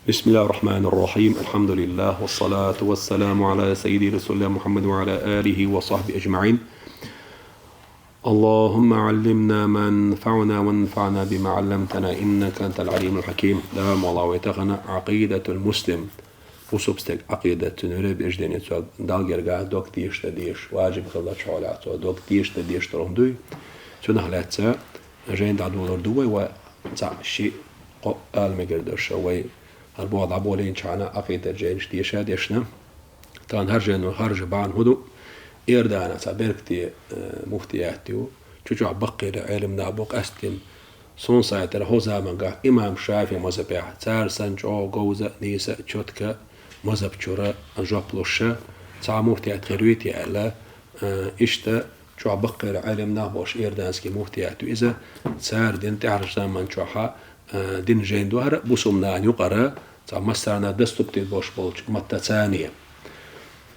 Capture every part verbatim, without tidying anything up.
بسم الله الرحمن الرحيم. الحمد لله، والصلاة والسلام على سيدي رسول الله محمد وعلى آله وصحبه أجمعين. اللهم علمنا ما ينفعنا وانفعنا بما علمتنا إنك أنت العليم الحكيم. Дала мукъ лахь вай тахан Ӏакъидатул Муслим, бусалба стеган Ӏакъидат, цуьнан вири убеждени, цо Далла гергахь дог тешаш дан дезаш, важиб хиллачу хьолехь цо дог тешаш дан дезаш долу хӀума дуй. Цунах лаьцна жайна дӀадолор ду вай, ва цхьаъ, шиъ, кхоъ ала мегар ду ша вай. ХӀара боху дӀаболийначхьана Ӏакъидат жайнаш теша а дешна. Тахана хӀара жайно хьаржа бахьана хӀун ду? Иорданехь цхьа беркате, э, муфтият ю. Чу чохь баккхийра Ӏелам нах бу къаьсттина. Суна сайтара хӀокху замангахь имам ШафиӀи мазхабехь, цара санна чӀогӀа говза а, нийса а, чотка а мазхаб чуьра жоп луш а цхьа муфтият хир вуй те аьлла, э, иштта чохь баккхийра Ӏелам нах болуш иорданский муфтият ю иза, цара дина тӀаьхьарчу заман чохь а, э, дина жайна ду хӀара, бусалба нахана юкъара цхьа массарна доступный болуш болчу маттаца.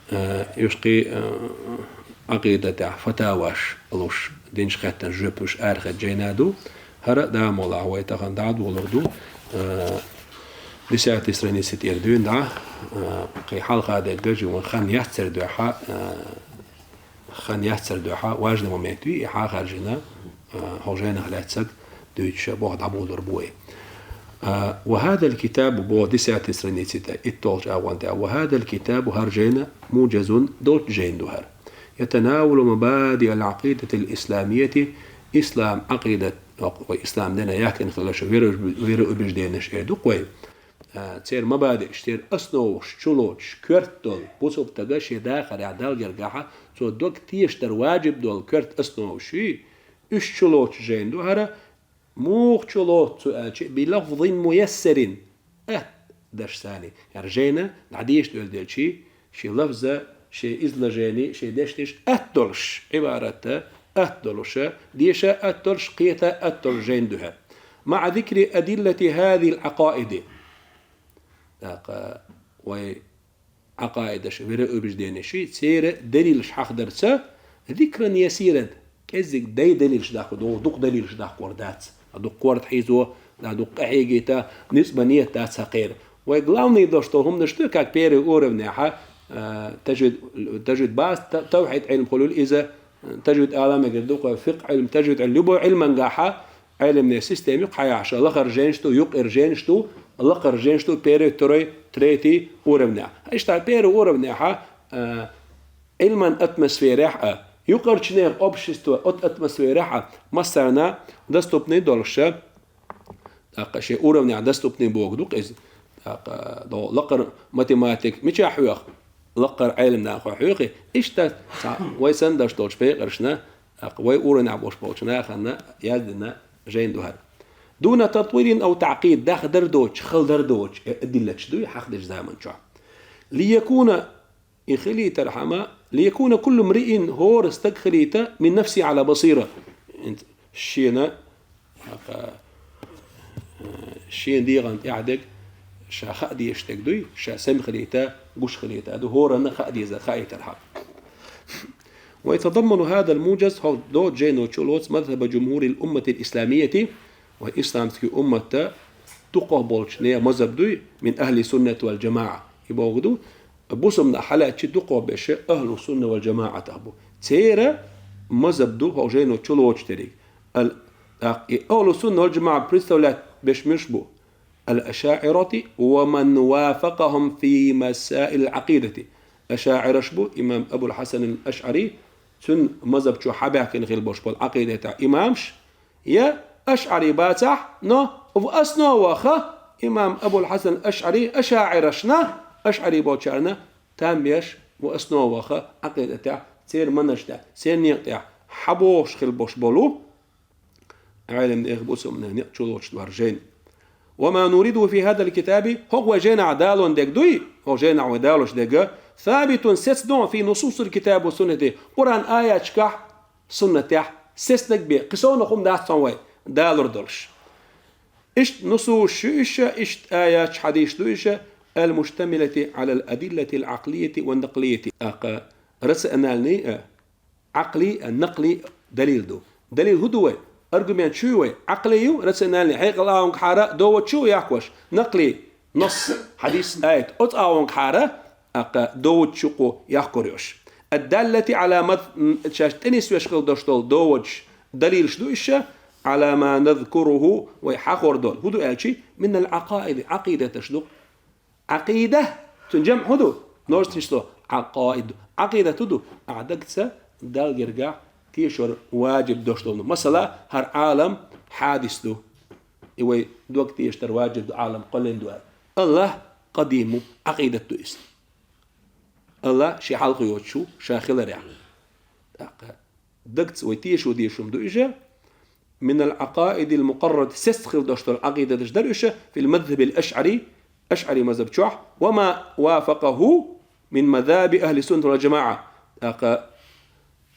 Э, уьш кхин, э, Ӏакъидатехь фатаваш луш, динчу хаттарна жоьпаш арахецна жайна ду. ХӀара, Дала мукъ лахь, вай тахана дӀадолор ду, э, десятый страница тӀера дуьйна дӀа, э, кхин хьалха дерг гажи ван хан яццара дуьхьа, э, хан яццара дуьхьа важный момент ю, и хьан харжина, а, хьо жайнах лаьцнарг дуьйцуш а боху дӀаболор бу вай. А, ва хӀадал китабу боху десятый страница тӀе, иттолгӀачу агӀон тӀе. Ва хӀадал китабу, хӀара жайна, мужазун, долчу жайна ду хӀара. Ятанавалу мабади ал-Ӏакъидатил исламияти, ислам Ӏакъидат, вай ислам дина яхкина хилла шу вера, вера убежденеш эр ду-кх вай. А, церан мабадиъш, церан основаш чулоцуш, коьрта долу, бусалба стага шен дахарехь Далла гергахь цо дог тешаш дар важиб долу коьрта основаш ю, уьш чулоцуш жайна ду хӀара, муха чулоцу аьлча, би лафзин муяссарин, атта дашца. ХӀара жайна дӀадеша долу делчи, шен лафза, шен изложени, шен дешнаш атта долуш, Ӏибарат а атта долуш, деша атта долуш, кхета атта долуш жайна ду хӀара. МаӀа зикри адиллати хӀазихил Ӏакъаиди. ТӀаккха вай Ӏакъаидаш, вера убежденеш, церан далилаш хьахдарца, зикран ясиран, кӀеззиг дай далилаш даккха, дукха далилаш даккхор дац. Дукха корта хьийзо, дукха къахьегийта, ницкъ бан нийят дац хьакхера. Вай главный дош долу хӀуманаш ду, как первый уровнехь, а, тажвид, тажвид бац, та-, тавхьид Ӏилма хуьлуьйту иза, тажвид ала мегар ду-кх, фикъхӀ Ӏилма, тажвид Ӏилма, любой Ӏилмангахь, Ӏелимнен система ю-кх хьан яхь ша, лахара жайнаш ду, юккъера жайнаш ду, лакхара жайнаш ду, первый, второй, третий уровнехь. Иштта первый уровнехь, а, Ӏилман атмосферехь а, юккъерчу нехан общество от атмосферехь а, массарна доступный долуш а, тӀаккха шен уровнехь доступный боху ду-кх иза. ТӀаккха догӀу лакхара математик мичахь хьоьху? Лакхара Ӏелам нахо хьоьху. Иштта цхьа вай санна даш долчу пекъаршна, тӀаккха вай уровнехь болуш болчу нахана яздина жайна ду хӀара. Дуна татвирин ав таӀкъид, дахдар доцуш, халдар доцуш, э, адиллаташ дуй хьахдеш заман чохь. Лиякуна, и хилийтархьама, лиякуна куллу мриин, хӀора стаг хилийта, мин нафси Ӏала басира. Шена, хьака, шена дегӀан тӀехь дерг, ша хаа дезаш дерг дуй, ша сема хилийта, гуш хилийта ду, хӀоранна хаа деза, хаийтархьама. Ва ятадамману хӀазал мужаз, хӀокху доцу жайно чулоцу мазхӀаба жумхӀурил умматил исламияти, ва исламский умматта дукхах болчу нехан мазхӀаб дуй, мин ахли суннат вал жамаӀа. И боху ду, бусалба нах хьалаьцчи дукхах беша ахлу сунна вал жамаӀатах бу. Церан мазхӀаб ду хӀокху жайно чулоцуш дерриг. Ал-, тӀаккха и ахлу сунна вал жамаӀа представлять беш муьш бу? Ал-ашаӀирати ва ман вафакъахум фи масаил Ӏакъидати. АшаӀираш бу имам Абул Хьасан ал-АшӀари, цуьнан мазхӀаб чу хьабаьхкина хила болуш болу Ӏакъидатехь имамаш, я ашӀари бацахь, но в основах имам Абул Хьасан ал-АшӀари ашаӀирашна, ашӀари болчарна, там беш, в основах Ӏакъидатехь, церан манхӀаж тӀехь, церан некъа тӀехь хьабохуш хила болуш болу Ӏелам нехан, бусалба нехан некъ чулоцуш ду хӀара жайна. Ва ма нуриду фи хӀазал китаби, хӀокху вай жайнахь далон дерг дуй, хӀокху жайнахь вай далош дерг, сабитун, сецна ду фи нусусил китаби ва суннати, Къуръан аяташкахь, суннатехь, сецнарг бен, кхин совнаха хӀума дац цхьа вай далур долуш. Иштта нусусаш ю иша, иштта аяташ, хьадисаш ду иша, ал-муштамилати Ӏалал адиллатил Ӏакълияти ва накълияти. ТӀаккха рациональный а, Ӏакълий а, накълий а далил ду. Далил хӀун ду вай? Аргумент чу ю вай? Ӏакълий ю, рациональный, хьекъал а, унгахьара, довод чу ю яккхош? Накълий, Насс, хьадис, аят. Оцу агӀонгахьара, тӀаккха доводаш ю кху яхкур йолуш. Ад-даллати Ӏала мад-, м, шаьш тӀе нисвеш хила долуш долу доводаш, далилаш ду иша, Ӏала ма назкуруху, вай хьахор долу. ХӀун ду аьлчи, минал Ӏакъаиди, Ӏакъидаташ ду. Ӏакъида, цуьнан жамӀ хӀун ду? Множественное число. Ӏакъаид. Ӏакъидат хӀун ду? Ахь дагца Далла гергахь тешор важиб долуш долу. Масала, хӀара Ӏалам хьадис ду. И вай дог тешар важиб ду, Ӏалам кхоьллина ду аьлла. АллахӀ къадим ву, Ӏакъидат ду иза. АллахӀ шен хьалха йоцуш ву, ша хиларехь. ТӀаккха дагца вай тешо дешам ду иза, минал Ӏакъаидил мукъаррарати, сесца хила долуш долу Ӏакъидаташ дара уьш, фил мазхабил ашъари, ашъари мазхаб чохь, ва ма вафакъаху мин мазаби ахли суннат вал жамаӀа. ТӀаккха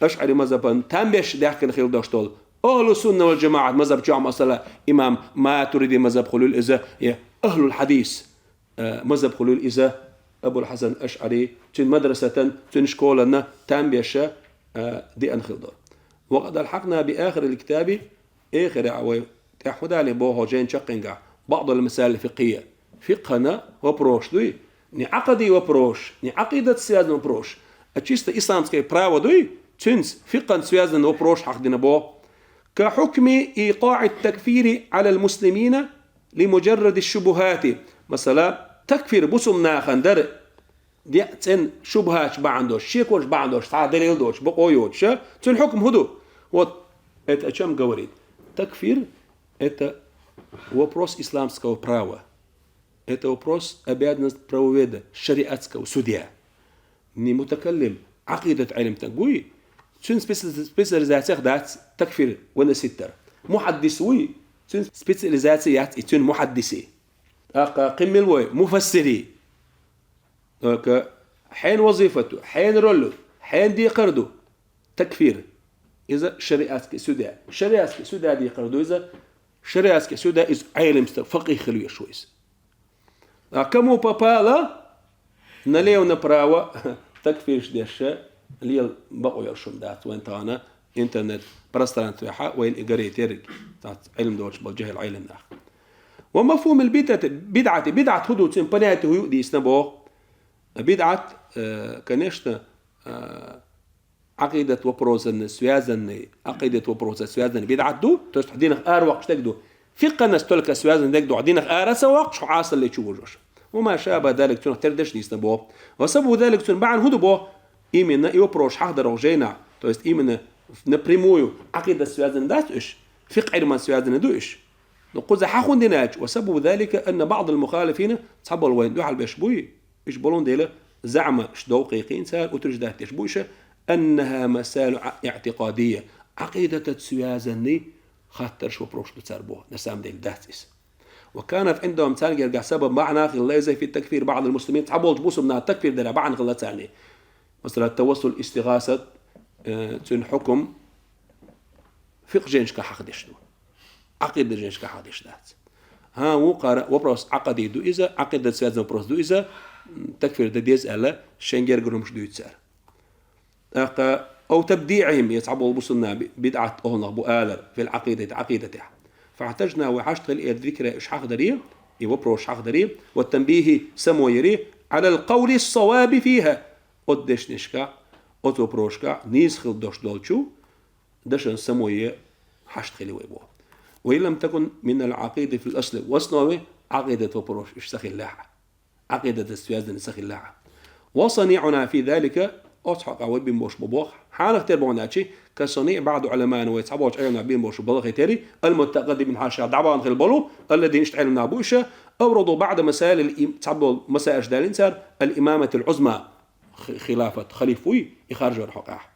ашъари мазхабан там беш даьхкина хила долуш долу, ахлу сунна вал жамаӀат мазхаб чохь, масала, имам Матуриди мазхаб хуьлийла иза, я ахлул хьадис, э, мазхаб хуьлийла иза, Абул Хьасан Ашъари, цуьнан мадрасатан, цуьнан школана там беша, э, деана хила долу. Ва къад алхьакъна би ахирил китаби, эхарехь вай тӀехь хӀун далийна боху жайна чаккхенгахь, баъдал масаил фикъхӀийя. Фикъхана вопросаш дуй, не Ӏакъиди вопросаш, не Ӏакъидат связанный вопросаш, а чисто исламское право дуй, цуьнца фикъхана связанный вопросаш хьахдина боху. Ка хьукми икъаӀит такфири Ӏалал муслимина ли муджарради шубухати. Масала, такфир бусулба нахана дара, де цӀена шубхаташ бахьана долуш, шеконаш бахьана долуш, цхьа а далил доцуш, бакъо йоцуш, цуьнан хьукм хӀун ду? Вот, это о чём говорит? Такфир — это вопрос исламского права. Это вопрос обязанность правоведа, шариатского судья. Не мутакаллим, Ӏакъидат Ӏилма стаг вуй, цуьнан специ-, специализациях дац такфир выносить дар. Мухьаддис вуй, цуьнан специализаци яц и цуьнан мухьаддиси. ТӀаккха кхин мила вуй, муфассири. ТӀаккха хьенан вазифат ду, хьенан роль ду, хьенан декхар ду такфир? Иза шариатский судья. Шариатский судья декхар ду иза, шариатский судья иза Ӏилма стаг, факъихӀ хила везаш ву иза. А кому попало, налево-направо такфирш деш, лела бакъо йолуш хӀума дац вайн тахана интернет-пространствехь вайна и гаре терг, цхьацца Ӏилма доцуш болу жахӀил Ӏилма нах. Ва мафхумил бидъати, бидъати, бидъат хӀун ду, цуьнан понятие хӀун ю дийцина боху. БидӀат, э, конечно, э, Ӏакъидат вопросанна связанный, Ӏакъидат вопросанна связанный бидӀат ду, то есть хьо динах ара воккхуш дерг ду. Фикъханас только связанный дерг ду, хьо динах ара ца воккхуш, хьо Ӏасалле чу вожош. Ва ма шаба далик, цунах тера деш дийцина боху. Ва сабабу далик, цуьнан бахьана хӀун ду боху? Именно и вопросаш хьахдарох жайнахь, то есть именно напрямую Ӏакъидат связанный дац уьш, фикъхӀ Ӏилман связанный ду уьш. Но кхуза хьахун дина аьлча, ва сабабу далика анна баъдал мухалифина, цхьаболу вайна дуьхьал беш буй, Уьш болун дела, заӀма, уьш дов кхайкхийна цара, утверждать деш бу уьш, аннаха масаилу иътикъадийя, Ӏакъидатаца связанный хаттарш, вопросаш ду цара боху, на самом деле дац иза. Ва канат Ӏиндахум, царна гергахь сабаб, бахьана хилла иза фи такфир баъдил муслимин, цхьаболчу бусулба наха такфир дара бахьана хилла царна. Масала, тавассул, истигӀасат, э, цуьнан хьукум фикъхӀ жайнашка хьахдеш ду. Ӏакъида жайнашка хьахдеш дац. ХӀан, вукхара вопрос Ӏакъиди ду иза, Ӏакъидат связанный вопрос ду иза, м, такфир дан деза аьлла, шайн гергара хӀумаш дуьйцу цара. ТӀаккха, ау табдиъихим, я цхьаболу бусулба нах би-, бидӀат охӀланах бу алар, фил Ӏакъидати, Ӏакъидатехь. Фахьтажна, вай хьашт хила и дикра уьш хьахдаре, и вопрос хьахдаре, ва танбихи, само яре, Ӏалал къавли ссаваби фиха, оцу дешнашка, оцу вопросашка нийса хила дош долчу, дашан само е хьашт хили вай боху. Ва ин лам такун минал Ӏакъида фил асли, в основе Ӏакъидат вопрос уьш ца хиллехь, Ӏакъидатаца связанный ца хиллехь. Ва саниъуна фи залика, оцу хьокъехь вай бин болуш бу боху, хьанах тера боху аьлчи, ка саниъ баъди Ӏуламаина, вай цхьаболчу Ӏеламнаха бин болуш бу балхе тери, ал-мутакъаддимин, хьан шаьш дӀабахана хила болу, алладин, иштта Ӏеламнах бу уьш, авраду баъда масаилил им-, цхьаболу масаилаш далийна цара, ал-имаматил Ӏузма, хи-, хилафат, халиф вуй, и харжор хьокъехь.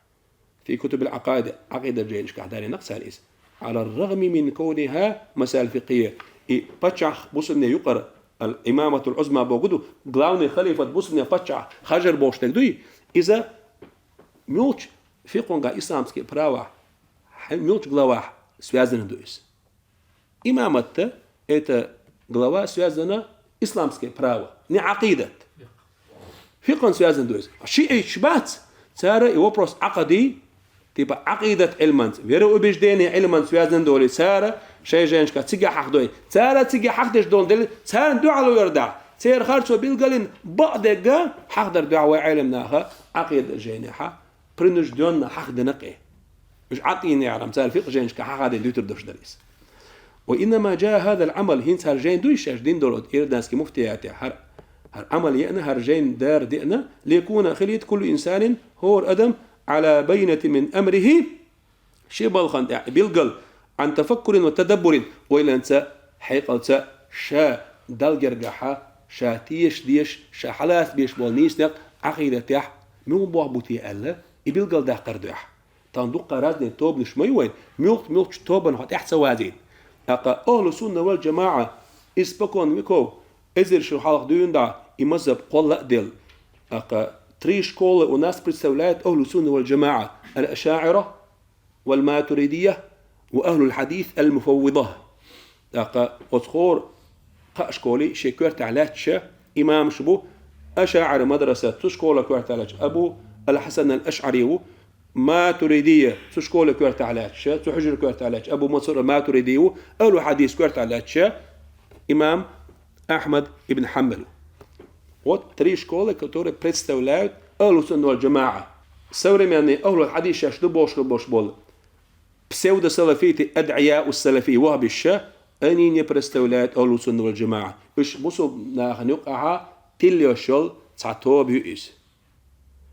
Фи кутубил Ӏакъаиди, Ӏакъида жайнашкахь далийнарг цара иза. Ӏалар рагӀми мин кавниха масаил фикъхӀийя. И паччахь бусулбане юкъара, ал-имаматул Ӏузма богу ду, главный халифат бусулбане паччахь хьажар бохуш дерг дуй, иза муьлхачу фикъхӀунга исламский правахь, хьан-, муьлхачу главахь связанный ду иза. Имаматта, это глава связана исламское право, не Ӏакъидат. Фикъхьан связан ду иза. Шиъиташ бац, цара и вопрос Ӏакъиди, типа Ӏакъидат Ӏилманца, вероубеждение Ӏилманца связан долий, цара шайн жайнашка цига хьахдой. Цара цига хьахдеш долу дели, царна дуьхьал вердахь, Церан харцо билгалйина бакъдерг хьахадар дуьхьа вай Ӏеламнаха Ӏакъида жайнехьа принуждённо хьахадина къе. Уьш Ӏакъида яхьарам цара фикъхӀ жайнашка хьахадина дуьтар дош дара иза. وإنما جاء هذا العمل, хӀинца хӀара жайн дуй шаьш дин долу иорданский муфтиятехь, хӀара, хӀара Ӏамал еана, хӀара жайн дара деана, ليكون, хилийта, كل إنسان, хӀора адам, على بينة من أمره, шен балхана тӀехь билгал, عن تفكر وتدبر, ойланца, хьекъалца, ша Далла гергахьа, ша теша дезаш, ша хьалаца безаш болу нийса некъ Ӏакъидатехь муьлха бохь бу те аьлла, и билгалдаккхар дуьхьа. Тахана дуккха разный тобанаш ма ю вайн, муьлхха-муьлххачу тобанна хьо тӀаьхьа ца вазийта. ТӀаккха ахьлу сунна вал джамаӀа, испокон веков, эзар шо хьалха дуьйна дӀа, и мазхаб кхолла а делла. ТӀаккха три школы у нас представляют ахьлу сунна вал джамаӀа: аль-ашаӀира, вал-матуридия ва ахьлул хьадис аль-муфаввида. ТӀаккха оцу хӀора кхаа школе шен коьртехь лаьтташ имамаш бу, ашаӀира мадраса цу школе коьртехь лаьтташ Абу аль-Хьасан аль-АшӀари ву, матуридия цу школе коьртехь лаьтташ, цу хьуьжаре коьртехь лаьтташ Абу Мансур аль-Матуриди ву, ахьлул хьадис коьртехь лаьтташ имам Ахьмад ибн Хьанбал ву. Вот три школы, которые представляют ахьлу сунна вал джамаӀа. Современный ахьлул хьадис шаьш ду бохуш болу псевдосалафиты, адъияу салафий, ваххабисташ, они не представляют ахьлу сунна вал джамаӀа. Уьш бусулба нахана юкъахьа тилла йолуш йолу цхьа тоба ю иза.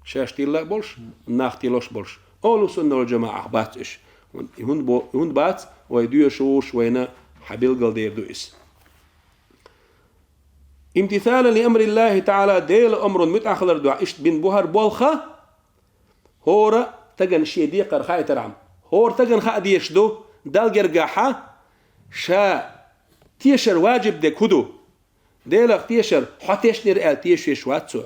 Шаьш тилла а болуш, нах тиллош а болуш. Ахьлу сунна вал джамаӀах бац уьш. ХӀунда бо-, хӀунда бац, вай доьшуш вайна хьан билгалдер ду иза. امتثالا لأمر الله تعالى, Делан омрана муьтӀахь хилар дуьхьа иштта бина бу хӀара болх, хӀора стагана шен декхар хаийтархьама. ХӀора стагана хаа дезаш ду, Далла гергахьа, ша тешар ваджиб дерг хӀун ду? Делах тешар, хьо тешнера аьлла тешвеш вац цо.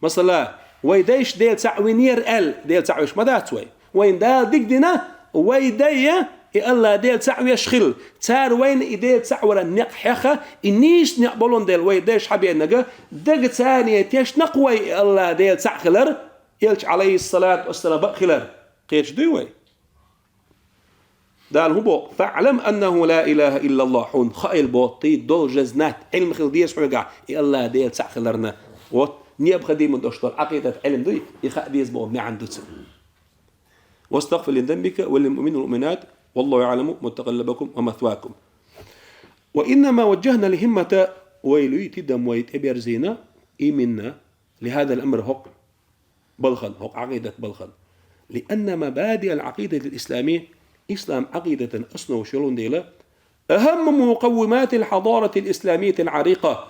Масала, вай дайша Дела цхьаъ винера аьлла, Дела цхьаъ веш ма дац вай. Вайна Дала дика дина, вай дай и АллахӀ Дела цхьаъ веш хилла. Цара вайна и Дела цхьаъ варан некъ хьеха, и нийса некъ болун дела вай дайша хьабеанага, дага царна тешна-кх вай и АллахӀ Дела цхьаъ хилар, Элча, Ӏалайхиссалату вассалам, бакъ хилар. Кхеташ дуй вай? Дала хӀун боху? فاعلم أنه لا إله إلا الله. Хьуна хаийла боху, ты должен знать, Ӏилма хила деза хьоьгахь, и АллахӀ Дела цхьаъ хиларна. Вот, необходимо долуш долу Ӏакъидат Ӏилма дуй, и хаа деза боху маьӀна ду цуьнан. واستغفر لذنبك وللمؤمنين والمؤمنات والله يعلم متقلبكم ومثواكم. وإنما وجهنا الهمة, вай луьйту дам вай тӀеберзийна, именно, لهذا الأمر, хӀокху балхана, хӀокху Ӏакъидат балхана. لأن مبادئ العقيدة الإسلامية, ислам Ӏакъидатан основаш йолун дела, أهم مقومات الحضارة الإسلامية العريقة.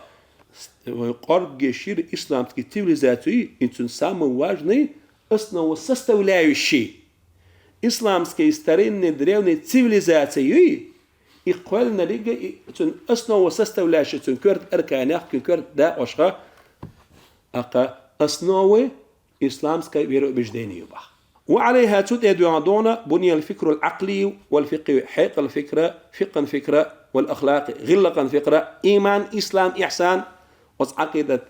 Вай къоргге шира исламский цивилизацию, и цуьнан самый важный основа составляющий. Исламский старинный древний цивилизацию, и кхоьллинарг а, и цуьнан основа составляющий, цуьнан коьрта арканех, цуьнан коьрта дакъошха, аккха основы исламского вероубеждения ю боху. وعليها, цу тӀе доьгӀна догӀна, بني الفكر العقلي والفقهي, хьекъал фикра, фикъхӀан фикра, والأخلاق, гӀиллакхан фикра, иман, ислам, ихьсан, оцу Ӏакъидат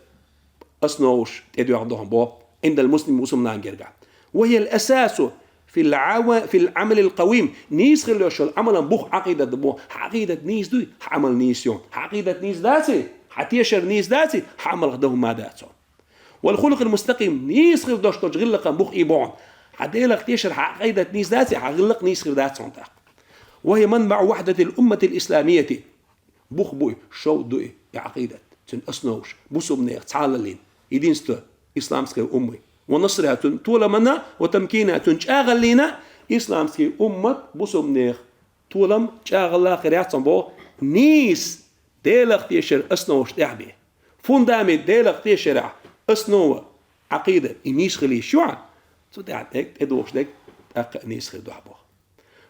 основаш тӀе доьгӀна догӀна боху, عند المسلم, мусульманан гергахь. وهي الأساس في العو-, في العمل القويم. Нийса хила йолуш йолу Ӏамалан бух Ӏакъидат ду боху. Хьан Ӏакъидат нийса дуй, хьан Ӏамал нийса ю. Хьан Ӏакъидат нийса даций, хьан тешар нийса даций, хьан Ӏамалх дан хӀума дац хьуна. والخلق المستقيم, нийса хила долуш долчу гӀиллакхан бух и бу хьуна. Хьан Делах тешар, хьан Ӏакъидат нийса даций, хьан гӀиллакх нийса хир дац хьуна тӀаккха. وهي منبع وحدة الأمة الإسلامية. Бух бу и, шовда ду и, и Ӏакъидат, цуьнан основаш, бусулбанех цхьалаллин, единство исламской уммы. ونصرها, цуьнан толаманна, وتمكينها, цуьнан чӀагӀаллина, исламский уммат, бусулбанех толам, чӀагӀалла хир яц хьуна боху, нийса Делах тешар основаш тӀехь бен. Фундамент Делах тешарехь, основа, Ӏакъида, и нийса хила йиш ю хьан? Цу тӀехь дерг, тӀедогӀуш дерг, тӀаккха а нийса хир ду хьан боху.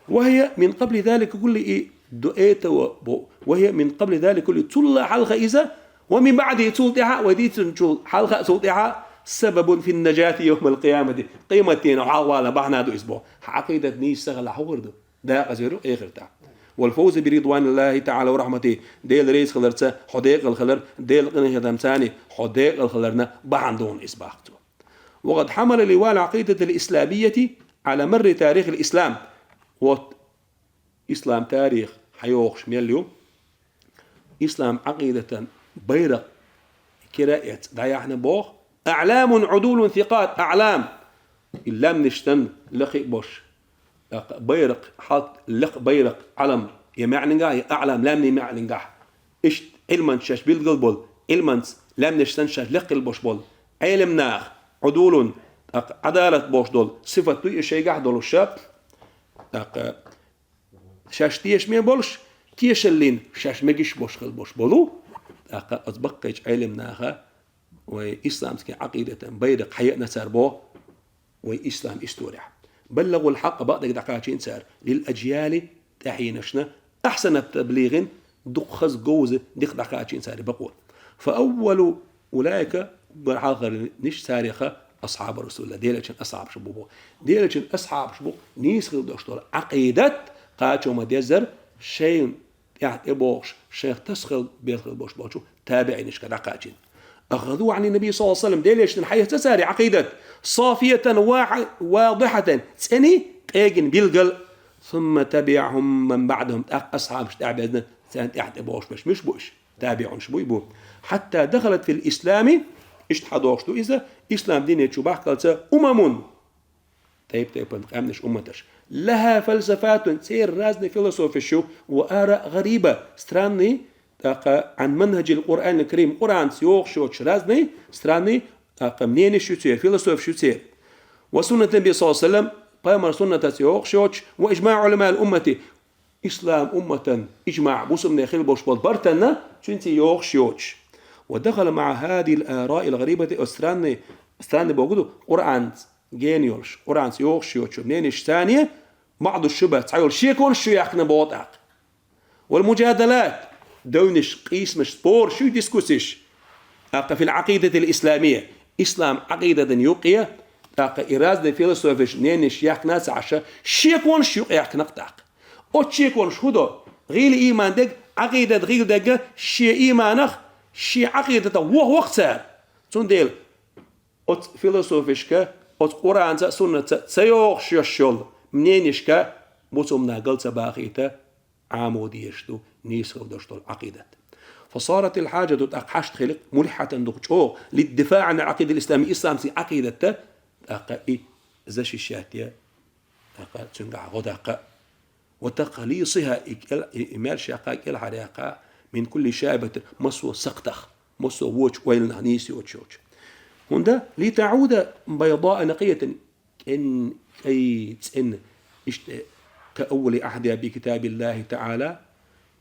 وهي من قبل ذلك كله, и до этого бо-, وهي من قبل ذلك كله, цул хьалха иза, ومن بعده, цул тӀаьхьа, вай дийцинчул хьалха а, цул тӀаьхьа, سبب في النجاة يوم القيامة, къематдийнахь хьалхавалан бахьана ду иза боху. Хьан Ӏакъидат нийса ца хилахь хӀун хир ду? Декъаза хир ю эхартахь. والفوز برضوان الله تعالى ورحمته, Делан реза хиларца хьо декъала хилар, Делан къинхетамца хьо декъала хиларна бахьана ду хьуна иза боху цо. وقد حمل لواء العقيدة الإسلامية على مر تاريخ الإسلام. Вот, ислам тарих хьайохуш мел ю, ислам Ӏакъидатан байракх кира эц, дӀаяхьна боху. أعلام عدول ثقات, أعلام. И лаьмнаш санна лекха а болуш. ТӀаккха байракх, хьалт лекха байракх, Ӏалам, я маьӀнингахь, я أعلام, лаьмнийн маьӀнингахь. Иштта Ӏилманца шаьш билггал болу, Ӏилманца лаьмнаш санна шаьш лекха хила болуш болу Ӏелам нах, عدول, тӀаккха Ӏадалат бохуш долу сифат ду и шайгахь долуш. ТӀаккха шаьш тешаме болуш, тешаллин шаьш мегаш болуш хила болуш болу. ТӀаккха оцу баккхийчу Ӏелам наха вай исламский Ӏакъидатан байракх хьаеана цара боху вай ислам исторехь. بلغوا الحق, бакъдерг дӀакхачийна цара, للأجيال, тӀаьхьенашна, أحسن التبليغ, дукха хаза, говза, дика дӀакхачийна цара бакъо. فأول أولئك, уггар хьалхарниш царех أصحاب رسول الله, Делан Элчан асхьабаш бу боху. Делан Элчан асхьабаш бу нийса хила долуш долу Ӏакъидат кхачо ма-деззара шайна тӀаьхьа тӀебогӀуш, шайх тасхел белхел болуш болчу табиӀинашка дӀакхачийна. أخذوا عن النبي صلى الله عليه وسلم, Делан Элчанан хьаэцна цара Ӏакъидат, صافية واضحة, цӀена, къегина, билггал. ثم تبعهم من بعدهم, тӀаккха асхьабаш тӀаьхьабезна, царна тӀаьхьа тӀебогӀуш берш муьш бу уьш? ТабиӀунаш буй бу. حتى دخلت في الإسلام, иштта хьадогӀуш ду иза, ислам дине чу бахкалца, أمم, тайп-тайпана къаьмнаш, умматаш. لها فلسفات, церан разный философиш ю, وآراء غريبة, странный, тӀаккха, عن منهج القرآن الكريم, Къуръанца йогӀуш йоцуш разный, странный, тӀаккха, мнениш ю церан, философиш ю церан. وسنة النبي صلى الله عليه وسلم, пайхамаран суннатаца йогӀуш йоцуш, وإجماع علماء الأمة, ислам умматан иджмаӀ, бусалбанийн хила болуш болу бартанна, цуьнца йогӀуш йоцуш. ودخل مع هذه الآراء الغريبة, оцу странный, странный бохург ду, Къуръанца гена йолуш, Къуръанца йогӀуш йоцучу мнениш царна, بعض الشبه, цхьайолу шеконаш чу яьккхина боху тӀаккха. والمجادلات, девнаш, къийсамаш, спораш ю, дискуссеш. ТӀаккха في العقيدة الإسلامية, ислам Ӏакъидатан юкъе, тӀаккха и разный философиш мнениш яьккхина ца Ӏаш, шеконаш юкъе яьккхина тӀаккха. Оцу шеконаш хӀун до? ГӀийла ийман дерг, Ӏакъидат гӀийла дерг, шен ийманах, шен Ӏакъидатах воху-воху цара. Цундела оцу философишка, оцу Къуръанца а, суннатца а ца йогӀуш йолуш йолу мненишка бусалбанаш гал ца бахийта, Ӏамо дезаш ду нийса хила долуш долу Ӏакъидат. فصارت الحاجة, тӀаккха хьашт хили, ملحة, дукха чӀогӀа, للدفاع عن العقيدة الإسلامية, исламский Ӏакъидатта, тӀаккха и защищать е, тӀаккха цуьнгахь гӀо даккха. وتقليصها, и кӀел-, и, и маьрша яккха, кӀелхьара яккха, من كل شائبة, массо а сакхтах, массо а вочу ойланах нийса йоцуш йолчу. ХӀунда, لتعود بيضاء نقية, кӀен-, кӀай, цӀена, иштта, كأول عهدها بكتاب الله تعالى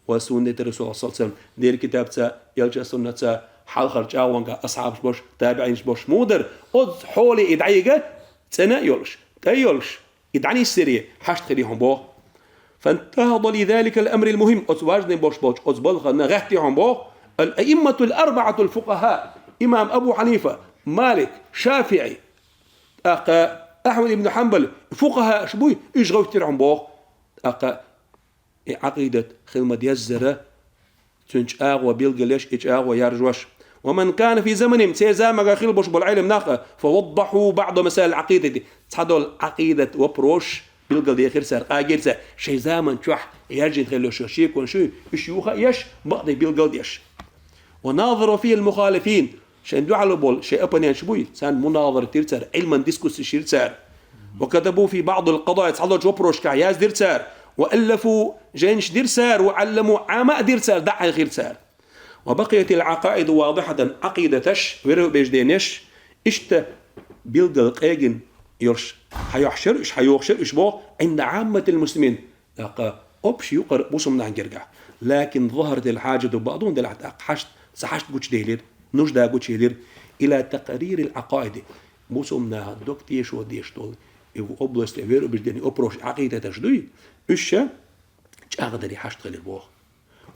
وسنة رسوله صلى الله عليه وسلم, Делан китабца, Элчан суннатца, хьалхара чӀагӀонга асхьабаш болуш, табиӀинаш болуш муха дара, оцу хьоле и дӀайига цӀена а йолуш, кӀай а йолуш, и дӀанисъяре хьашт хили хьуна боху. فانتهض لذلك الأمر المهم, оцу важный болуш болчу оцу балхана гӀаьттина хьуна боху, الأئمة الأربعة الفقهاء, имам Абу Хьанифа, Малик, ШафиӀи, тӀаккха Ахьмад ибн Хьанбал, фукъахӀаш буй, уьш гӀевттира хьуна боху. ТӀаккха и Ӏакъидат хила ма-деззара, цуьнан чӀагӀо билгалъеш, и чӀагӀо яржош. ومن كان في زمنهم, церан заманга хила болуш болу Ӏелам нах а, فوضحوا بعض مسائل العقيدة, цхьадолу Ӏакъидат вопросаш билгалдехира цара, къагийра цара, шайн заман чохь яьржина хила йолуш йолу шеконаш ю, уьш юха а еш, бакъдерг билгалдеш. وناظروا فيها المخالفين, шайн дуьхьало болу, шайн оппоненташ буй, царна муназарат йира цара, Ӏилман дискуссеш йира цара. وكتبوا في بعض القضايا, цхьадолчу вопросашкахь яздира цара. وألفوا, жайнаш дира цара, وعلموا, Ӏама а дира цара, дӀа а хьехира цара. وبقيت العقائد واضحة, Ӏакъидаташ, вероубежденеш, иштта билггал къегина йолуш, хьайохьуш яра уьш, хьайохуш яра уьш боху, عند عامة المسلمين, тӀаккха общий юкъара бусалба нахана гергахь. لكن ظهرت الحاجة بعضهم, делахь тӀаккха хьашт, цхьа хьашт гучуделира, нужда гучуелира, إلى تقرير العقائد. Бусалба наха дог тешо деш долу и областе вероубеждений, вопросаш, Ӏакъидаташ дуй, уьш ша чӀагӀдаре хьашт хилира боху.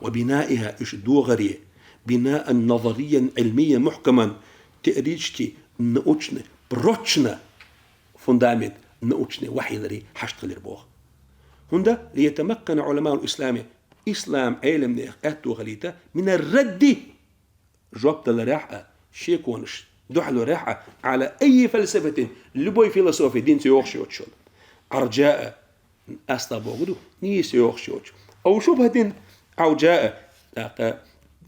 وبنائها, уьш догӀаре, بناء نظريا علميا محكما, теоретически, научно, прочно фундамент научный вахьийларе хьашт хилира боху. ХӀунда, ليتمكن علماء الإسلام, ислам Ӏелам нехан аьтто хилийта, من الرد, жоп даларехь а, шеконаш дуьхьалорехь а, على أي فلسفة, любой философи, динца йогӀуш йоцуш йолу, عرجاء, астагӀ боху ду, нийса йогӀуш йоцуш, أو شبهة عوجاء, тӀаккха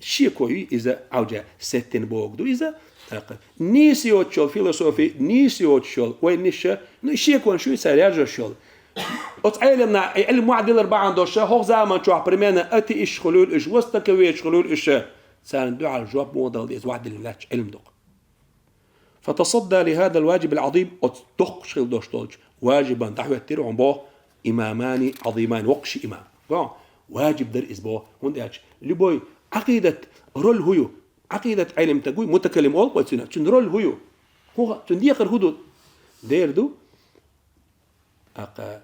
Шеко ю иза, Ӏовжа сеттина богу ду иза. ТӀаккха нийса йоцуш йолу философи, нийса йоцуш йолу вайнаша, ну, шеконаш ю цара яржош йолу. Оцу Ӏелам наха и Ӏилма вахдиллар бахьана долуш, хӀокху заман чохь примерно атеисташ хуьлийла уьш, востоковедаш хуьлийла уьш, царна дуьхьал жоп муха дала деза вахдиллина лаьтташ Ӏилма дукха. فتصدى لهذا الواجب العظيم, оцу доккхуш хила долуш долчу важибан дӀахӀоьттира хьуна боху имамани Ӏазимани, воккхачу имам. Боху, важиб дара иза боху, хӀунда аьлча любой Ӏакъидат роль хӀун ю? Ӏакъидат Ӏелим таг вуй, мутакаллим олу вай цуьнан, цуьнан роль хӀун ю? ХӀун ха-, цуьнан декхар хӀун ду? Дера ду, аккха,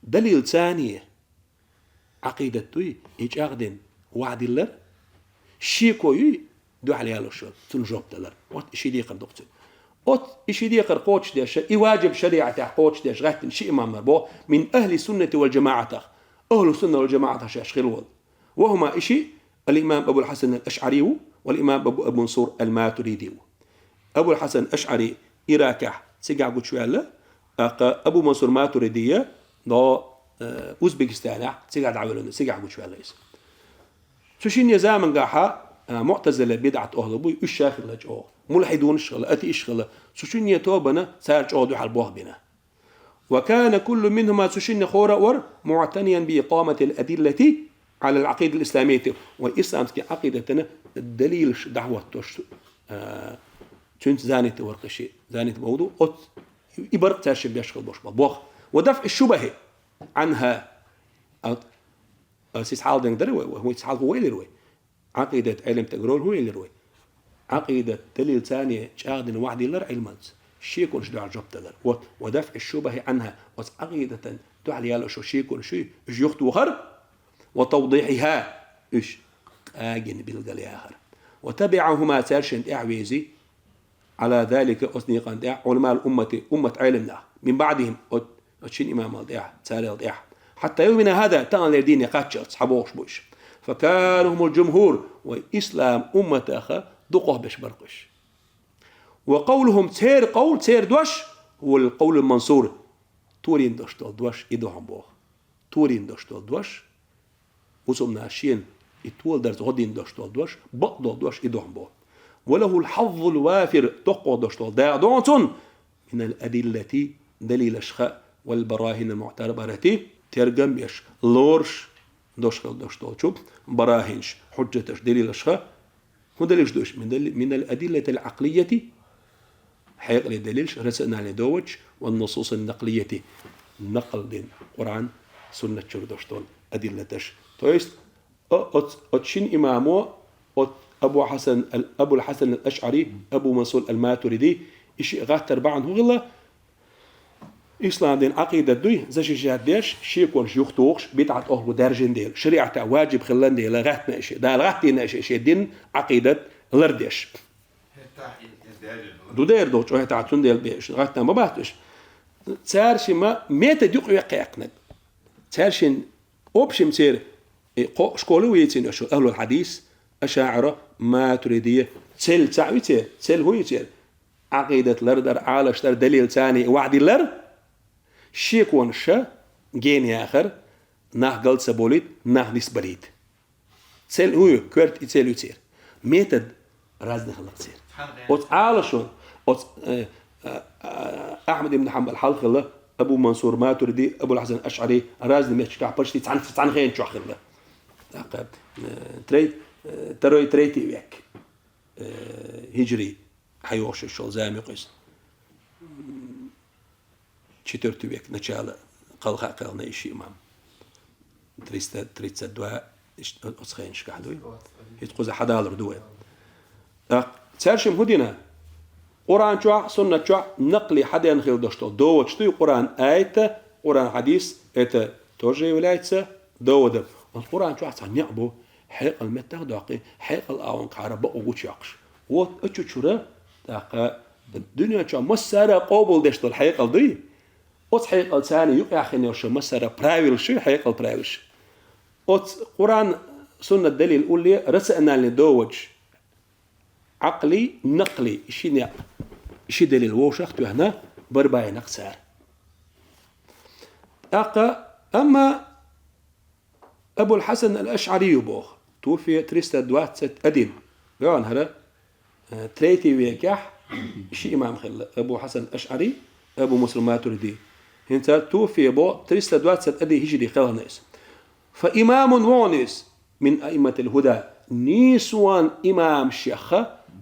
далил цани Ӏакъидат дуй, и чӀагӀдина вахдиллар, шеко юй, дуьхьал ялош йолу, цунна жоп далар. Вот и ши декхар ду-кх цуьнан. Оцу и ши декхар кхочушдеш, и важиб шариӀатехь кхочушдеш гӀаьттина ши имам мара боху, мин ахли суннати вал жамаӀатах, ахлу сунна вал жамаӀатах шаьш хила волу. Ва хӀума, и ши, ал-имам Абул Хьасан ал-АшӀари ву, вал имам Абу, Абу Мансур ал-Матуриди ву. Абул Хьасан АшӀари Иракехь цигахь гучуваьлла, тӀаккха Абу Мансур Матуридия до, э, Узбекистанехь цигахь дӀавелла, цигахь гучуваьлла иза. Цу шинне замангахьа, э, муътазила бидӀат охьла буй, уьш ша хилла чӀогӀа. Мулхьидунаш хилла, атеисташ хилла. Цу шинне тобана цара чӀогӀа дуьхьал бох бина. وكان كل منهما, цу шинна хора а вара, معتنيا بإقامة الأدلة على العقيدة الإسلامية, ва исламский Ӏакъидатана далилаш дӀахӀоттош, а, цуьнца занят вара кхин ши, занят боху ду, оц-, и бара цаьршин беш хила болуш бара. Боху. ودفع الشبه عنها. А, а, сис хьал ден дара вай, вай, хӀун сис хьал хӀун вайлира вай? Ӏакъидат Ӏелим таг роль хӀун елира вай? Ӏакъидат далил цани чӀагӀдина вахдиллар Ӏилманца, шеконаш дуьхьал жоп далар. Вот, ودفع الشبه عنها, оцу Ӏакъидатан дуьхьал ялош шеконаш ю, уьш юхатухар, وتوضيحها, уьш къагина билгал яхар. وتبعهما, цаьршинна тӀаьхьа вези, على ذلك, оцу некъан тӀехь, علماء الأمة, уммат Ӏелим нах, من بعدهم, оц-, оцу шин имамал тӀехь, царел тӀехь. حتى يومنا هذا, таханлера дийне кхаччалц хьабохуш бу уьш. فكانوا هم الجمهور, вай ислам умматаха дукхахбеш бара уьш. وقولهم, церан къовл, церан дош, هو القول المنصور, турин дош долу дош, и ду хьуна боху. Турин дош долу дош, Мусульманаш шена и толадарца гӀоддина дош долу дош, бакъ долу дош и ду хьуна боху. وله الحظ الوافر, доккхо дош долу дакъа ду хьуна цунна, من الأدلة, далилашха, والبراهين المعتبرة, тергам беш, лоруш дош хила дош долчу, барахинаш, хьуджаташ, далилашха, хӀун далилаш ду уьш? من ال-, من الأدلة العقلية, хьекъале далилаш, рациональный доводаш, والنصوص النقلية, накъл дина, Къуръан, суннат чуьра дош долу адиллаташ. То есть, о-, оц-, оцу шин имамо, оц-, Абу Хьасан ал-, Абул Хьасан ал-АшӀари, Абу Мансур ал-Матуриди, и шиъ гӀаттар бахьана хӀун хилла? Ислам дин Ӏакъидат дуй, защищать деш, шеконаш юхатухуш, бидӀат охьа даьржина дела, шариӀата ваджиб хилла дела, гӀаьттина ши, Дала гӀаттийна ши, ши дин Ӏакъидат лардеш. Ду дера долчу, хӀетахь цундела беш, гӀаттам ма бац уьш. Цаьршимма метод юкъа веккхаьккхинарг. Цаьршин общем церан, э, кхо школа ву йийцина уьш, ахлул хьадис, ашаӀира, матуридия, цел цхьаъ ю церан, цел хӀун ю церан? Ӏакъидат лардар, Ӏалашдар, далил цани вахдиллар, шеконаш ша гена яхар, нах гал ца болийта, нах нисбалийта. Цел хӀун ю, коьрта и цел ю церан. Метод разный хилла церан. Оцу Ӏалашон, оцу, э, э, э, Ахьмад ибн Хьанбал хьалха хилла, Абу Мансур Матуриди, Абул Хьасан АшӀари, разный меттигашкахь почти цхьана, цхьана хенан чохь хилла. ТӀаккха, э, трей-, э, второй, третий век, э, хиджри. Хьайохуш йолу зама ю-кх иза. Четвёртый век начала кхалха а кхелхина и ши имам. Триста тридцать два, иш-, оцу хенашкахь дуй. ХӀинца кхуза хьадалур ду вай. ТӀаккха цаьршимма хӀун дина? Къуръан чохь, суннат чохь накъли хьадеана хила дош долу доводаш дуй, Къуръан аята, Къуръан хьадис, это тоже является доводом. Оцу Къуръан чохь цхьа некъ бу, хьекъал меттах а доккхий, хьекъал агӀонга хьара бакъо гучуйоккхуш. Вот, оцу чура, тӀаккха, дуьнен чохь массара а къобалдеш долу хьекъал дуй, оцу хьекъал царна юкъахь хин йолуш массара а правилаш ю, хьекъал правилаш. Оцу Къуръан, суннат далил улле рациональный доводаш, Ӏакъли, накъли, ши некъ, ши далил вовшах а тоьхна, барбаинакх цара. ТӀаккха, амма Абул Хьасан ал-АшӀари ю боху. توفي триста двадцать один. Веана хӀара, э, третий векехь ши имам хилла: Абу Хьасан АшӀари, Абу Мусар Матуриди. ХӀинца توفي бо триста двадцать один хӀижри хилла иза. فإمام вон иза من أئمة الهدى, нийсонан имамашех,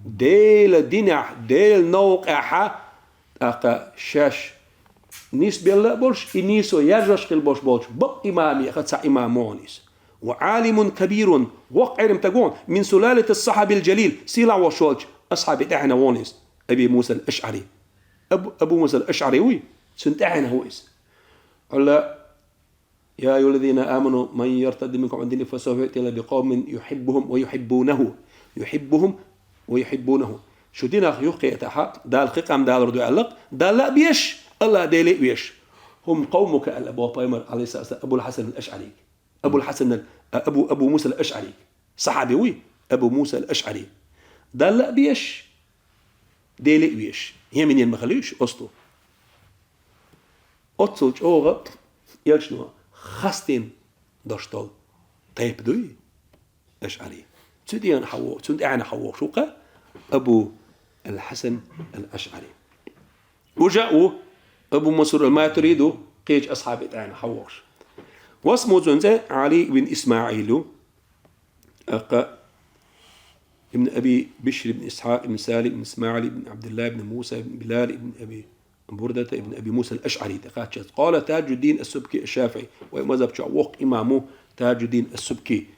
Делан динехь, Делан новкъахь, тӀаккха шаьш нисбелла а болуш, и нийсо яржош хилла болуш болчу бакъ имамех цхьа имам вон иза. وعالم كبير, воккха Ӏилма стаг вон, من سلالة الصحابي الجليل, сийлахь волуш волчу асхьабийн тӀаьхьенах вон иза, أبي موسى الأشعري. Абу, Абу Муса ал-АшӀари вуй, цуьнан тӀаьхьенах ву иза. Алла: يا أيها الذين آمنوا من يرتد منكم عن دينه فسوف يأتي الله بقوم يحبهم ويحبونه، يحبهم ويحبونه. Шу динах юхакхетахь, Дала кхин къам далур ду аьлла, Далла а безаш, Алла Деле а везаш. هم قومك, аьлла боху пайхамар, Ӏалайхиссалату вассалам, Абул Хьасан ал-АшӀари. Абул Хьасан ал-, а, Абу, Абу Муса ал-АшӀари. Сахьаби вуй, Абу Муса ал-АшӀари. Далла а безаш, Деле а везаш. Йеменера ма хиллий уьш, оцу. Оццул чӀогӀа элчано хастийна долуш долу тайпа дуй, ашӀари. Цу тӀехьа хьан во-, цунна тӀаьхьа хьан вохуш ву-кх Абу ал-Хьасан ал-АшӀари. Ву жа а ву, Абу Мансур ал-Матуриди ду, кхечу асхьабийн тӀаьхьа хьан вохуш. Васму цуьнан цӀе Ӏали ибн ИсмаӀил ю. ТӀаккха ибн Аби Бишр ибн Исхьакъ ибн Салим ибн ИсмаӀил ибн Абдулла ибн Муса ибн Билал ибн Аби Бурдата ибн Аби Муса ал-АшӀари тӀе кхаччалц. Къала Таджуддин ас-Субки аш-ШафиӀи. Вай мазхаб чохь воккха имам ву Таджуддин ас-Субки.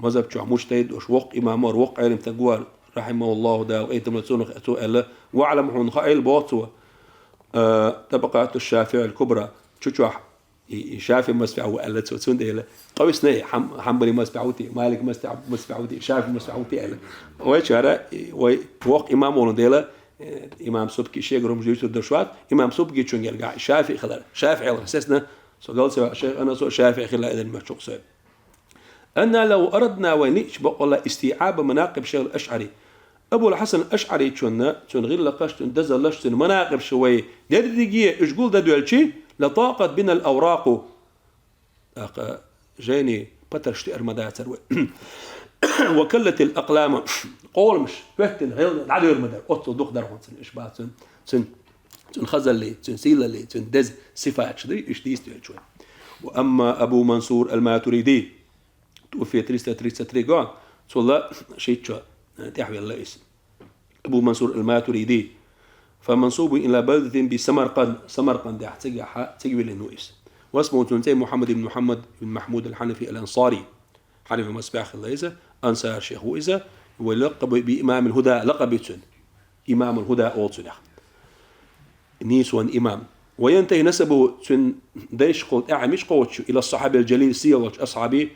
Мазхаб чохь мужтахӀид долуш воккха имам вара, воккха Ӏелам стаг вара, рахьимахуллаху, Дала къинтам ло цунах, цо аьлла: «ВаӀлам, хьуна хаийла, — боху цо, — а, табакъату ШафиӀил кубра, чу чохь и, и ШафиӀи мазхабехь ву», — аьлла цо. Цундела къовсина, хьам-, хьамбали мазхабехь ву те, Малик мазхабехь, мазхабехь ву те, ШафиӀи мазхабехь ву те аьлла. Вай чара, и, вай воккха имам волун дела, э, имам Субки шегара хӀумаш дуьйцур долуш вац, имам Субки чуьнгара гахь ШафиӀи хилар, ШафиӀи хилар, сесна, со галцеваьлла шайх Анасо ШафиӀи хилла аьлла моьттуш ву со. «أنا لو أردنا», вай ниъча бакъвалла, «استيعاب مناقب الشيخ الأشعري». Абул Хьасан АшӀаричунна, цуьнан гӀиллакхаш, цуьнан дазаллаш, цуьнан манакъибаш вай дерриге уьш гулдадоьлчи, «لضاقت بنا الأوراق». ТӀаккха жайни патарш тиар ма дацара вай. «وكلت الأقلام». Къоламаш хӀоьттина гӀелла дӀадоьр ма дара, оццул дукха дара хьуна цуьнан, иштта боху цуьнан, цуьнан, цуьнан хазаллий, цуьнан сийлаллий, цуьнан деза сифаташ дуй, иштта дийца доьлча вай. «وأما أبو منصور الماتريدي». توفي триста тридцать три го, цул а шийтта шо, э, тӀаьхьавелла иза. Абу Мансур ал-Матуриди. «فمنسوب إلى بلدة بسمرقند». Самаркъандехь цигахь, цига виллина ву иза. «واسمه», цуьнан цӀе, «محمد بن محمد بن محمود الحنفي الأنصاري». Хьанифи мазхабехь хилла иза, ансар шех ву иза. «ويلقب بإمام الهدى», лакъаб ю цуьнан. «إمام الهدى» олу цунах. Нийсонан имам. «وينتهي نسبه», цуьнан дайшкахула тӀаьхье мича кхочуш ю, «إلى الصحابي الجليل», сийлахьчу асхьаби,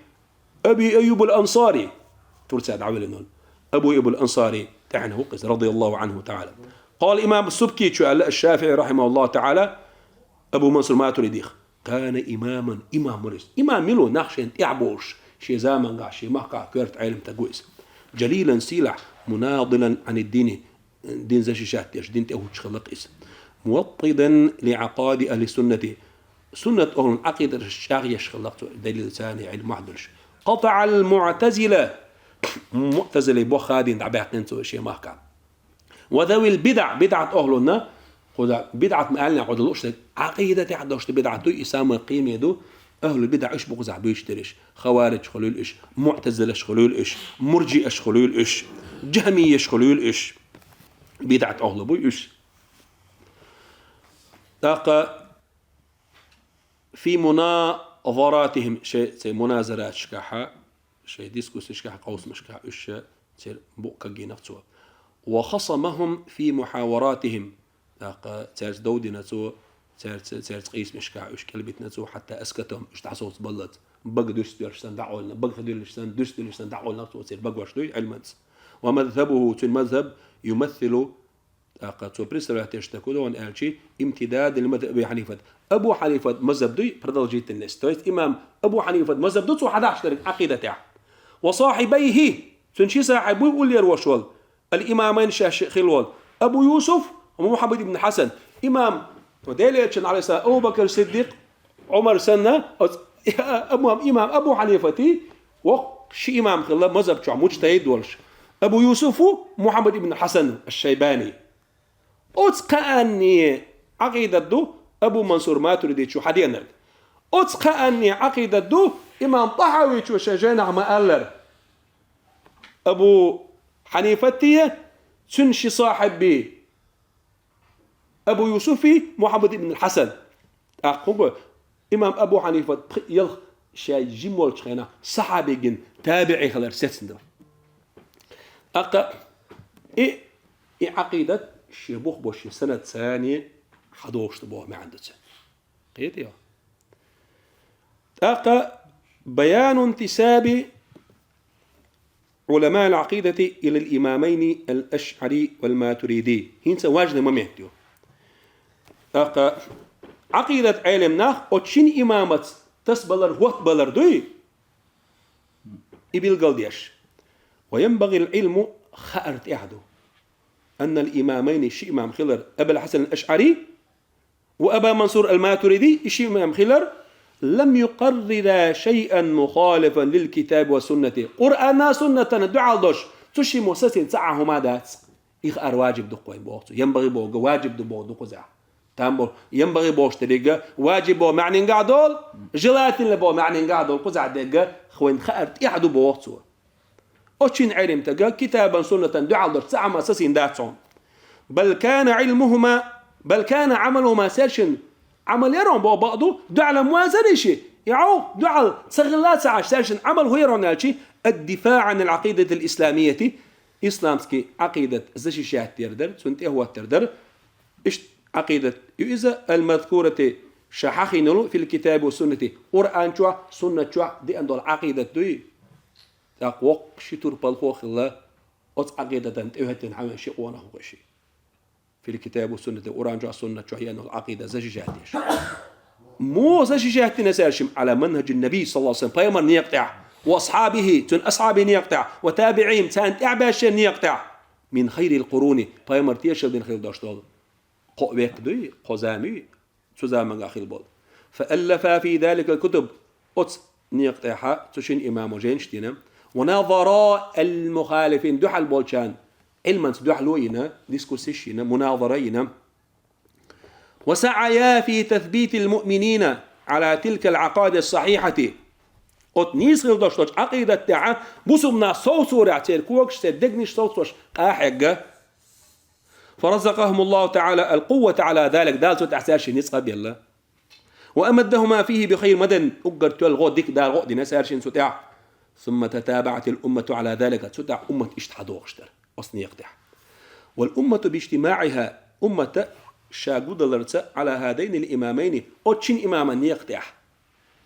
«أبي أيوب الأنصاري». Турция дӀавеллина волу Абу Айюб ал-Ансари тӀаьхьенах ву-кх иза, «رضي الله عنه تعالى». Къала имам Субки чу аьлла аш-ШафиӀи, рахьимахуллаху таӀала, Абу Мансур Матуридих: «كان إماما», имам вара иза. Имам мила ву? Нах шайна тӀаьхьа бовлуш, шен замангахь, шен махкахь коьрта Ӏелам стаг ву иза. «جليلا», сийлахь, «مناضلا عن الدين», дин защищать деш, дин тӀе хӀуттуш хилла-кх иза. «موطدا لعقائد أهل السنة». Суннат-охӀлун Ӏакъидаташ чӀагӀъеш хилла-кх цо, далил царний Ӏилманехь долуш. «قطع المعتزلة». МуӀтазилий боху хадийна дӀабаьккхина цо шен махкахь. «وذوي البدع», бидӀат-охӀлунна, кхуза бидӀат ма аьллинехь, кхуза лууш дерг, Ӏакъидатехь долуш ду бидӀат дуй, и самый кхийме ду, ахӀлул бидӀа уьш бу кхузахь буьйцуш дерриш. Хаваридж хуьлийла уьш, муӀтазилаш хуьлийла уьш, мурджиаш хуьлийла уьш, джахмияш хуьлийла уьш. БидӀат-охӀлу буй уьш. ТӀаккха «في مناظراتهم», шайн церан муназараташкахьа, шайн дискуссешкахьа, къовсамашкахьа уьш церан букъ кагийнакх цо. «وخصمهم في محاوراتهم», тӀаккха цаьрца дов дина цо, цаьрца, цаьрца къийсамашкахьа уьш кӀелбитина цо, «حتى أسكتهم», уьш дӀасовцабаллалц. Бага дуьстуьйлуш санна дӀакъовлина, бага хи дуьллуш санна, дуьстуьйлуш санна дӀакъовлинарг цо церан багош дуй, Ӏилманца. «ومذهبه», цуьнан мазхаб, «يمثل», тӀаккха цо представлять деш дерг хӀун ду аьлчи, «امتداد لمذهب أبي حنيفة». Абу Хьанифат мазхаб дуй, продолжительность. То есть имам Абу Хьанифат мазхаб ду цо хьадахьаш дерг Ӏакъидатехь. «وصاحبيه», цуьнан ши сахьиб буй уллера ваша волу, «الإمامين», шаьш хилла волу, Абу Юсуф ва Мухьаммад ибн Хьасан. Имам, Делан Элчанан, Ӏалайхиссалам, Абу Бакр Сиддикъ, Ӏумар санна, оц-, имам, имам Абу Хьанифати, воккха ши имам хилла мазхаб чохь муджтахӀид волуш. Абу Юсуф ву, Мухьаммад ибн Хьасан аш-Шайбани. Оцу кхаанний Ӏакъидат ду Абу Мансур Матуридичо хьадеанарг. Оцу кхаанний Ӏакъидат ду имам ТӀахьавичо шайн жайнахь ма-аллара. Абу Хьанифатия, цуьнан ши сахьибби, Абу Юсуфи, Мухьаммад ибн Хьасан. ТӀаккха хӀун го, имам Абу Хьанифат пхи-, ялх шен жима волчу хенахь сахьабий гина табиӀий хилар сецна ду. ТӀаккха и, и Ӏакъидат шен бух бо шен санад царний хьадогӀуш ду боху маьӀна ду цуьнан. Кхетий хьо? ТӀаккха баяну интисаби Ӏуламаил Ӏакъидати илал имамайни ал-Ашъари вал Матуриди. ХӀинца важный момент ю. ТӀаккха Ӏакъидат Ӏелам нах оцу шина имамаца тасабалар, хӀоттабалар дуй? И билгалдеш. Ва янбагӀил Ӏилму, хаар тӀехь ду. Аннал имамайни, ши имам хилар, Абул Хьасан ал-Ашъари ва Аба Мансур ал-Матуриди, и ши имам хилар, лам юкъаррира шайъан мухалифан лил китаби ва суннати. Къуръанна суннатана дуьхьал долуш, цу шиммо сацийна цхьа а хӀума дац. И хаар важиб ду-кх вайн боху цо. ЯнбагӀи бохург важиб ду боху ду кхузахь. Там бо, янбагӀи бохуш дерг важиб боху маьӀнингахь долу, желательно боху маьӀнингахь долу кхузахь дерг вайн хаар тӀехь ду боху цо. Оцу шина Ӏелам стага китабан суннатан дуьхьал долуш цхьа а хӀума сацийна дац хьуна. Бал кана Ӏилмухума, бал кана Ӏамалухума, цаьршинна Ӏамал яра хьуна боху бакъ ду, дуьхьал ма вацара и ши. И Ӏов дуьхьал ца хилла ца Ӏаш, цаьршинна Ӏамал хӀун яра хьуна аьлчи, ад-дифаъ Ӏанил Ӏакъидатил исламияти, исламский Ӏакъидат защищать дер дара, цунна тӀехӀоттар дара. Иштта Ӏакъидат ю иза, ал-мазкурати, ша хьахийнарг фил китаби ва суннати, Къуръан чохь, суннат чохь деана долу Ӏакъидат дуй? ТӀаккха воккха ши турпалхо а хилла, оцу Ӏакъидатан тӀехӀоьттина хьан ши къонах ву ши. Фил китаби ва суннати, Къуръан чохь, суннат чохь еана долу Ӏакъида защищать деш. Муха защищать дина цаьршимма? Ӏала манхаджин наби, саллаллаху алейхи ва саллям, пайхамар некъа тӀехь, ва асхьабихи, цуьнан асхьабий некъа тӀехь, ва табиӀин, царна тӀаьхьабаьшшера некъа тӀехь. Мин хайрил къуруни, пайхамар тешал дина хилла долуш долу кхо век дуй, кхо зама юй, цу заманга хилла болу. Фа аллафа фи даликал кутуб, оцу некъа тӀехьа цу шина имамо жайнаш дина, ва назара ал-мухалифин, дуьхьал болчарна Ӏилманца дуьхьало а йина, дискуссиш а йина, муназара а йина. Ва саӀая фи татбитил муъминина Ӏала тилкал Ӏакъаиди ас-сахьихьати. Оцу нийса хилла долуш долчу Ӏакъидат тӀехьа бусулба нах совцорехь, церан когаш, церан дегнаш совцош къа хьегна. Фаразакъахумуллаху таӀала ал-къуввата Ӏала залик, Дала цу тӀехь цаьршинна ницкъ а белла. Ва амаддахума фихи би хайрин маддин, уггар тоьлла гӀо, дика Дала гӀо а дина цаьршинна цу тӀехь. Сумма татабаӀатил уммату Ӏала залика, цу тӀехь уммат иштта хьадогӀуш дара оцу некъа тӀехь. Вал уммату би иджтимаӀиха, уммата ша гулдаларца, Ӏала хазайнил имамайни, оцу шина имаман некъа тӀехь,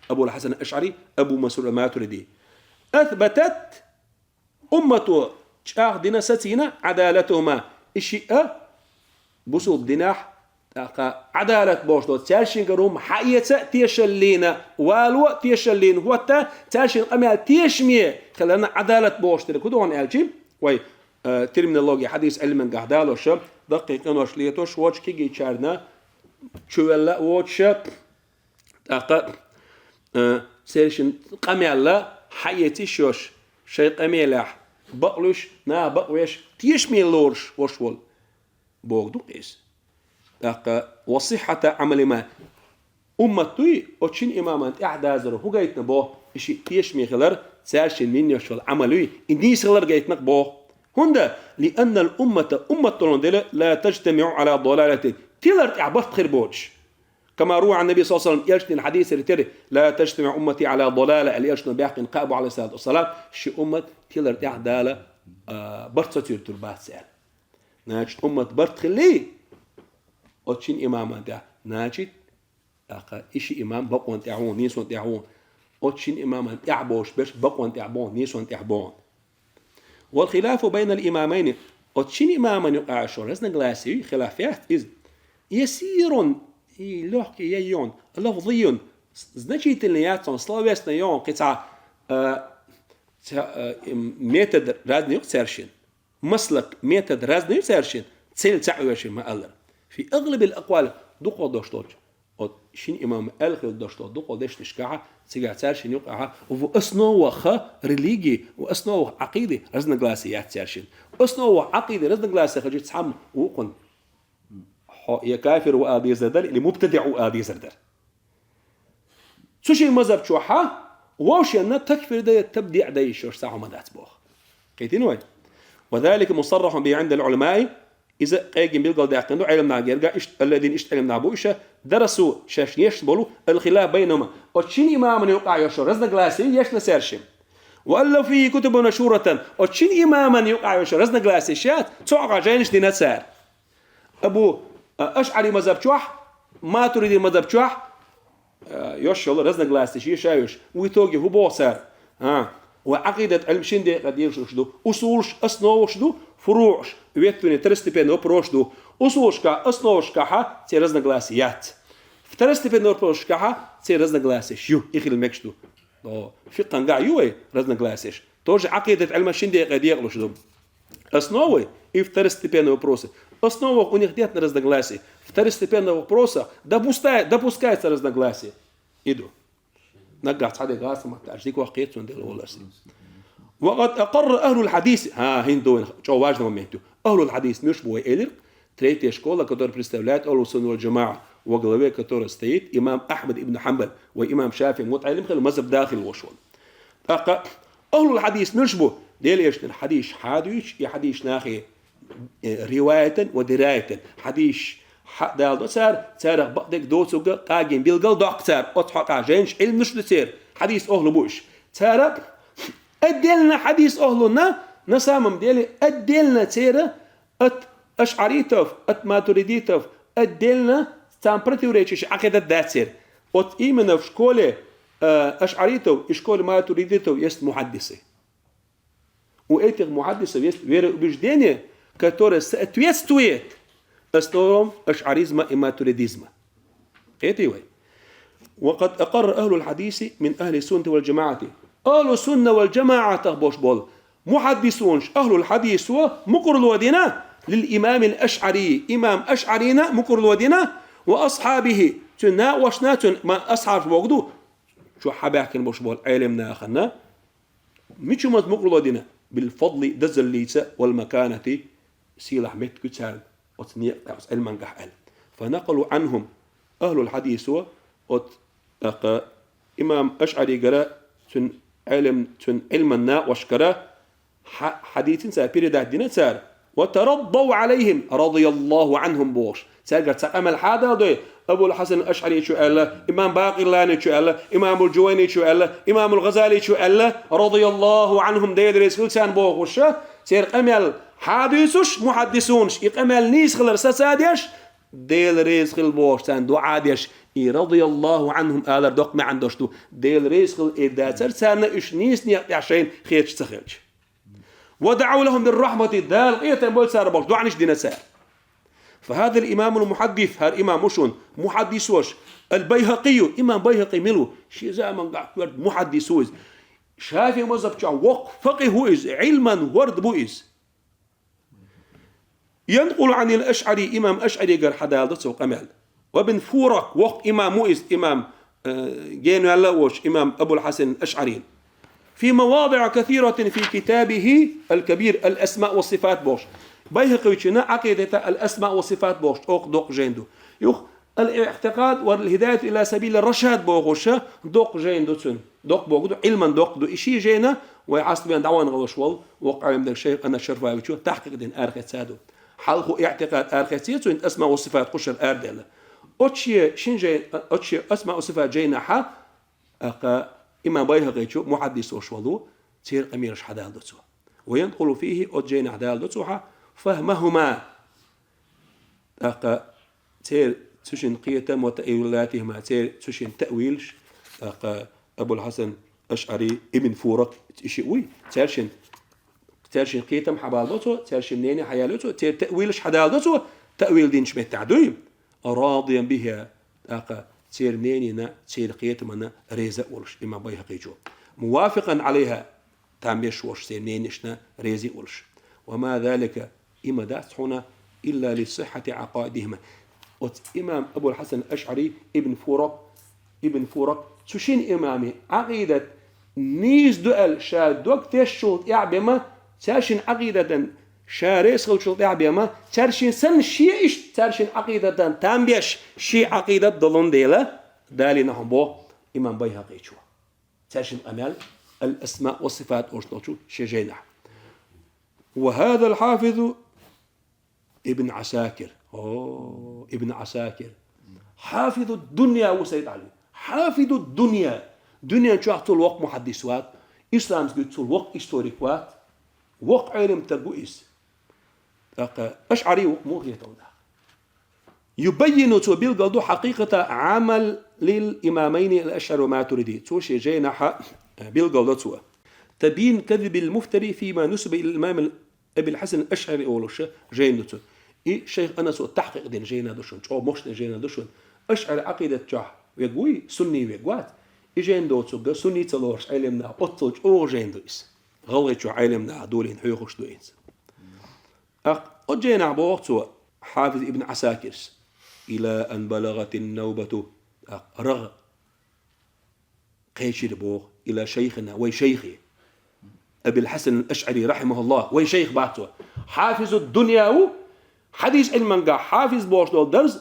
Абул Хьасан аш-Шаъри, Абу Мансур ал-Матуриди, асбатат, уммато чӀагӀдина, сацийна, Ӏадалатахума, и шиъ а бусулба динехь, тӀаккха Ӏадалат бохуш долу, цаьршингара хӀума хьаэца а тешаллина, вало а тешаллина хӀотта, цаьршинна къамел тешаме хиларна Ӏадалат бохуш дерг хӀун ду хьуна аьлчи, вай, э, терминология, хьадис Ӏилмангахь далоша, даккхий къинош летош воцуш, кегийчарна чувелла а воцуша, тӀаккха, э, цаьршинна къамел хьаэца йиш йолуш, шайн къамелехь бакълуьйш, наха бакъвеш, тешаме лоруш вош волу бохург ду-кх иза. ТӀаккха, ва сиххьата Ӏамалихима, уммат дуй, оцу шина имаман тӀаьхьадазар хӀун гайтина боху, и шиъ тешаме хилар, цаьршинна йина йолу Ӏамал юй, и нийса хилар гайтина-кх боху. ХӀунда? Лианнал уммата, уммат долун дела, ла таджтамиӀу Ӏала далалатин, тилар тӀехь барт хир боцуш. Кама рува Ӏан наби саллаллаху алейхи ва саллям, элчанан хьадисера тера, ла таджтамиӀу уммати Ӏала далала, аьлла, элчано баьккхина кхаъ бу, алейхиссалату вассалам, ши уммат тилар тӀехь Дала, а, барт ца цуьйтур бац аьлла. Значит, уммат барт хилли, оцу шина имаман тӀехь, значит, тӀаккха и ши имам бакъонан тӀехь ву, нийсонан тӀехь ву. Оцу шина имаман тӀехь бохуш берш бакъонан тӀехь боху, нийсонан тӀехь боху. Вал хилафу байнал имамайни, оцу шина имаман юкъахь шо разногласие, хилаф яц иза. Ясирун, и лёгкий я йон, лафзийюн, значительный яц он, словесный йон, кхин цхьа, а, цхьа, а, м, метод разный ю-кх цаьршинна. Маслак, метод разный ю цаьршинна, цель цхьаъ ю шин ма-аллара. Фи аглабил акъвал, дукхах долуш долчу Вот шин имам аьлла хилла дош долу дукха дешнашкахьа, цигахь цаьршинна юкъахьа, в основах религии, в основах Ӏакъиды разногласия яц цаьршинна. Основах Ӏакъиды разногласия хилча цхьамма вукхунна хьо я кафир ву ала дезар дара, или мубтадиӀ ву ала дезар дара. Цу шин мазхаб чохьа вовшенна такфир дай, табдиӀ дай йиш йолуш цхьа хӀума дац боху. Кхийтина вай? وذلك مصرح به عند العلماء. Иза къегина билгалдаьккхина ду Ӏеламнаха герга, иштта, الذين, иштта Ӏеламнах бу иша, درسوا, шаьш ешна болу, الخلاف بينهما, оцу шин имамана юкъахь йолуш разногласия ешна цаьршинна. وألفوا فيه كتبا مشهورة, оцу шин имамана юкъахь йолуш разногласия шаьш, цу хьокъехь жайнаш дина цара. Абу, а, АшӀари мазхаб чохь, Матуриди мазхаб чохь, а, йолуш йолу разногласия шаьш йолуш. В итоге хӀун боху цара? А, вай Ӏакъидат Ӏилма шин декъе дезаш ду. Усулаш, основаш ду, фуруъаш, ветвина, второстепенный вопросаш ду. Усулашкахь, основашкахьа церан разногласия яц. Второстепенный вопросашкахьа церан разногласияш ю, и хила мегаш ду. О, фикъхангахь ю вай разногласияш. Тоже Ӏакъидат Ӏилма шин декъе декъалуш ду. Основы и второстепенные вопросы. Основах у них нет разногласий. Второстепенных вопросах допускай-, допускается разногласие. И ду. Наггахь цхьа де гӀаса ма таьӀаш, дика вахкхий цунна Дела воларсе. وقد أقر أهل الحديث. ХӀа, хӀинца ду вайн чӀогӀа важный момент ю. أهل الحديث муьш бу вай элира? Третья школа, которая представляет أهل السنة والجماعة, во главе которой стоит имам Ахьмад ибн Хьанбал, вай имам ШафиӀи мутаӀеллим хилла, мазхаб дахил волуш волу. ТӀаккха أهل الحديث муьш бу? Делан Элчанан хьадисаш хьадуьйцуш, и хьадисаш нахе, э, риваятан ва дираятан. Хьадисаш хьадалдо цара, царах бакъдерг доцург къагийна билгал доккху цара. Оцу хьокъехь жайнаш, Ӏилманаш ду церан. Хьадис охьлу бу уьш. Цара отдельно хьадис охьлунна, на самом деле, отдельно церан от ашъаритов, от матуридитов, отдельно царна противоречащий Ӏакъидат дац церан. Вот именно в школе, э, ашъаритов и школе матуридитов есть мухаддисы. У этих мухаддисов есть вероубеждение, которое соответствует основам ашъаризма и матуридизма. Кхетий вай? وقد أقر أهل الحديث من أهل السنة والجماعة. Ахьлу сунна вал джамаӀатах болуш болу мухаддисунаш, ахьлул хьадисо мукъарло дина للإمام الأشعري, имам АшъӀарина мукъарло дина, وأصحابه, цуьнан накъошна, цуьнан ма-, асхьабаш бохург ду, чохь хьабаьхкина болуш болу Ӏелам нахана, мичумаза мукъарло дина? بالفضل, дазаллица, والمكانة, сийлахь меттиг ю царна оцу некъа тӀехь, оцу Ӏилмангахь аьлла. فنقلوا عنهم, ахьлул хьадисо оцу, тӀаккха, имам АшъӀаригара, цуьнан Ӏелам, цуьнан Ӏилман накъошкара хьа-, хьадийцина цара, передать дина цара. وترضوا عليهم رضي الله عنهم бохуш. Цаьргара цхьа къамел хьадалдой, Абул Хьасан АшъӀари чу аьлла, имам Бакъиллани чу аьлла, имамул Джувайни чу аьлла, имамул ГӀазали чу аьлла, رضي الله عنهم, Дела реза хила царна бохуша, церан къамел хьадуьйцуш, мухьаддисунаш, и къамел нийса хилар сацадеш, Дела реза хила бохуш, царна дуӀа деш, и رضي الله عنهم алар доккха маьӀна долуш ду. Дела реза хила эр дацара царна, уьш нийса некъа тӀехь шайна хеташ ца хилча. ودعوا لهم بالرحمة, Дала къинхетам бойла цара бохуш, дуӀанаш дина цара. فهذا الإمام المحدث, хӀара имам ву шуна, мухьаддис ваш, البيهقي, имам Байхакъи мила ву? Шен заманахь коьрта мухьаддис ву иза. ШафиӀи мазхаб чохь воккха факъихӀ ву иза, Ӏилман ворд бу иза. ينقل عن الأشعري, имам АшъӀаригара хьадалдо цо къамел. وابن فورك, воккха имам ву иза, имам, э, генваьлла а воцуш, имам Абул Хьасан АшъӀарин. في مواضع كثيرة في كتابه الكبير الأسماء والصفات бохуш. Байхакъичуна Ӏакъидата ал-асма ва сифат бохуш, чӀогӀа доккха жайна ду. Юха «Ал-Иътикъад ва ал-Хидайат ила сабили рашад» бохуша, доккха жайна ду цуьнан. Доккха боху ду, Ӏилман доккха ду. И ши жайна вай Ӏаставен дӀаван гӀалаш волу воккха Ӏалимниг шайх Анас Шарфаевичо тахкъикъ дина арахецна ду. Хьалхо иътикъад арахеций цуьнан, асма ва сифат кхушара араделла. Оцу шен шин жай-, оцу шен асма ва сифат жайнахьа, аха, имам Байхакъичу мухьаддис волуш волу, церан къамелаш хьадалдо цо. Ва янкъулу фийхи, оцу жайнахь далдо цо хьа, фахмахума. ТӀаккха церан цу шин кхетам ва таъвилатихима, церан цу шин таъвилаш, тӀаккха Абул-Хьасан АшӀари, Ибн Фурак, и ши вуй, цаьршин, цаьршин кхетам хьабалбо цо, цаьршин мнение хьаялло цо, церан таъвилаш хьадалдо цо, таъвил динчу меттехь дуй, радиян биха, тӀаккха церан мнениена, церан кхетамана реза а волуш, имам Байхакъичо. Мувафикъан Ӏалайха, там беш волуш, церан мнениешна реза а волуш. Ва ма залика, и ма дац хьуна, илла ли сиххьати Ӏакъаидихима. Оцу имам Абул-Хьасан АшӀари, Ибн Фуракъ, Ибн Фуракъ, цу шина имаме Ӏакъидат нийса ду аьлла ша дог тешначул тӀаьхьа бен ма, цаьршинна Ӏакъидатан ша реза хилчул тӀаьхьа бен ма, цаьршинна санна шен иштта цаьршинна Ӏакъидатан там беш, шен Ӏакъидат долун дела, далийна хьуна боху имам Байхьакъичо. Цаьршинна къамел «Ал-Асма ва Сифат» олуш долчу шен жайнахь. Ва хӀазал хьафизу Ибн Ӏасакир. О, Ибн Ӏасакир. Хьафизу дунья ву, Сайд Ӏали. Хьафизу дунья. Дуьнен чохь цул воккха мухьаддис вац. Исламский цул воккха историк вац. Воккха Ӏелим стаг ву иза. ТӀаккха АшӀари ву, муха хетал даккха. Юбаййину, цо билгал ду, хьакъикъата Ӏамалил имамайни ал-АшӀари ва Матуриди. Цо шен жайнахьа билгал до цо. Табйин казибил муфтари фима нусиба илал имам Абил Хьасан АшӀари олуш жайна ду цо. И шайх Анасо тахькъикъ дина жайна ду шуна, чӀогӀа мощный жайна ду шуна. АшӀари Ӏакъидат чохь вег вуй, сунний вег вац. И жайна доцург сунний ца лоруш Ӏелимнах оццул чӀогӀа жайна ду иза. ГӀалгӀайчохь Ӏелимнах долийна хьоьхуш ду иза. ТӀаккха оцу жайнахь боху цо, Хьафиз Ибн Ӏасакирс: «Ила ан балагӀатин навбату», тӀаккха рагӀ кхечира боху, «ила шайхина», вай шайхе, Абил Хьасан ал-АшӀари, рахьимахуллах, вай шайх бац цо. Хьафизу дунья ву, хьадис Ӏилмангахь хьафиз бохуш долу дарз,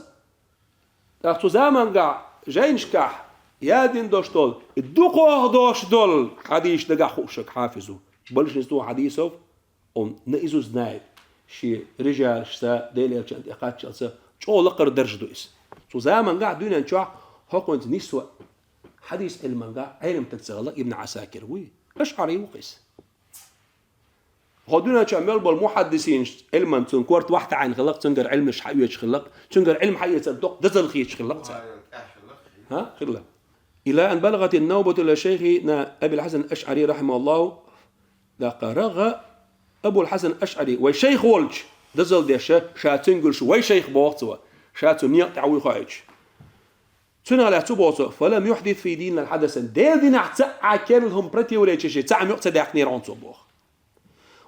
тӀаккха цу замангахь жайнашкахь ядина долуш долу, дукхох долуш долу хьадисаш дагахь хууш верг хьафиз ву. Большинство хьадисов он наизусть знает, шен рижалашца, Делан элчанна тӀе кхаччалца, чӀогӀа лакхара дарж ду иза. Цу замангахь дуьнен чохь хӀокхуьнца нисса хьадис Ӏилмангахь Ӏелим стаг ца хилла Ибн Ӏасакир вуй. АшӀари ву-кх иза. ХӀо дуьнен чохь мел болу мухьаддисинаш Ӏилман цунна корта вахь таӀийна хилла-кх, цуьнгара Ӏилманаш хьаоьцуш хилла-кх, цуьнгара Ӏилма хьаэцар доккха дозалла хеташ хилла-кх цара. ХӀа? Хилла. Ила ан балагӀатин навбату ила шайхина Абил Хьасан АшӀари, рахьимахуллаху, тӀаккха рагӀ Абул Хьасан АшӀари, вай шайх волчу, дозалла деш, ша цуьнга гулш, вай шайх боху цо, ша цу некъа тӀехь вуй хоуьйтуш. Цуьнан лаьцна цо боху цо: «Фалам юхьдис фи динина хьадасан». Делан динахь цхьа а керла хӀума, противоречие, цхьа а муьтӀахь ца даьккхинера хьуна цо боху.